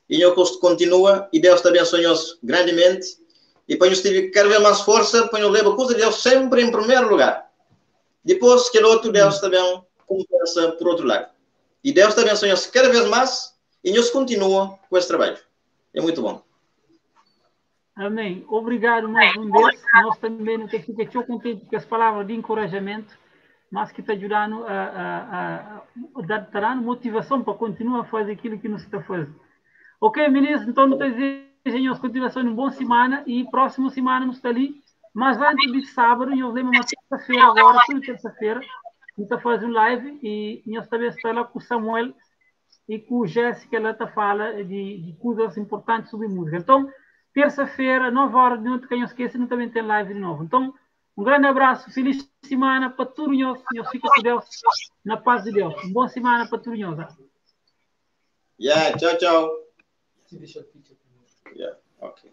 E o custo continua, e Deus te abençoe grandemente. E para nos ter cada vez mais força, para nos levar a coisa de Deus sempre em primeiro lugar. Depois, que outro Deus também compensa por outro lado. E Deus te abençoe cada vez mais, e nos continua com esse trabalho. É muito bom. Amém. Obrigado mais uma vez. Nós também não temos que ficar contente com as palavras de encorajamento, mas que está ajudando a dar motivação para continuar a fazer aquilo que nos está fazendo. Ok, meninos, então não desejo continuação de uma boa semana e próxima semana nos está ali. Mas antes de sábado, nós lemos uma terça-feira agora, toda terça-feira, a gente está fazendo live e nós também está lá com o Samuel e com o Jéssica, ela está fala de coisas importantes sobre música. Então, terça-feira, 9 horas de noite, quem não esqueça, não também tem live de novo. Então, um grande abraço, feliz semana para todos nós. Nós fica com Deus, na paz de Deus. Uma boa semana para todos nós. Yeah, tchau, tchau. Yeah, ok.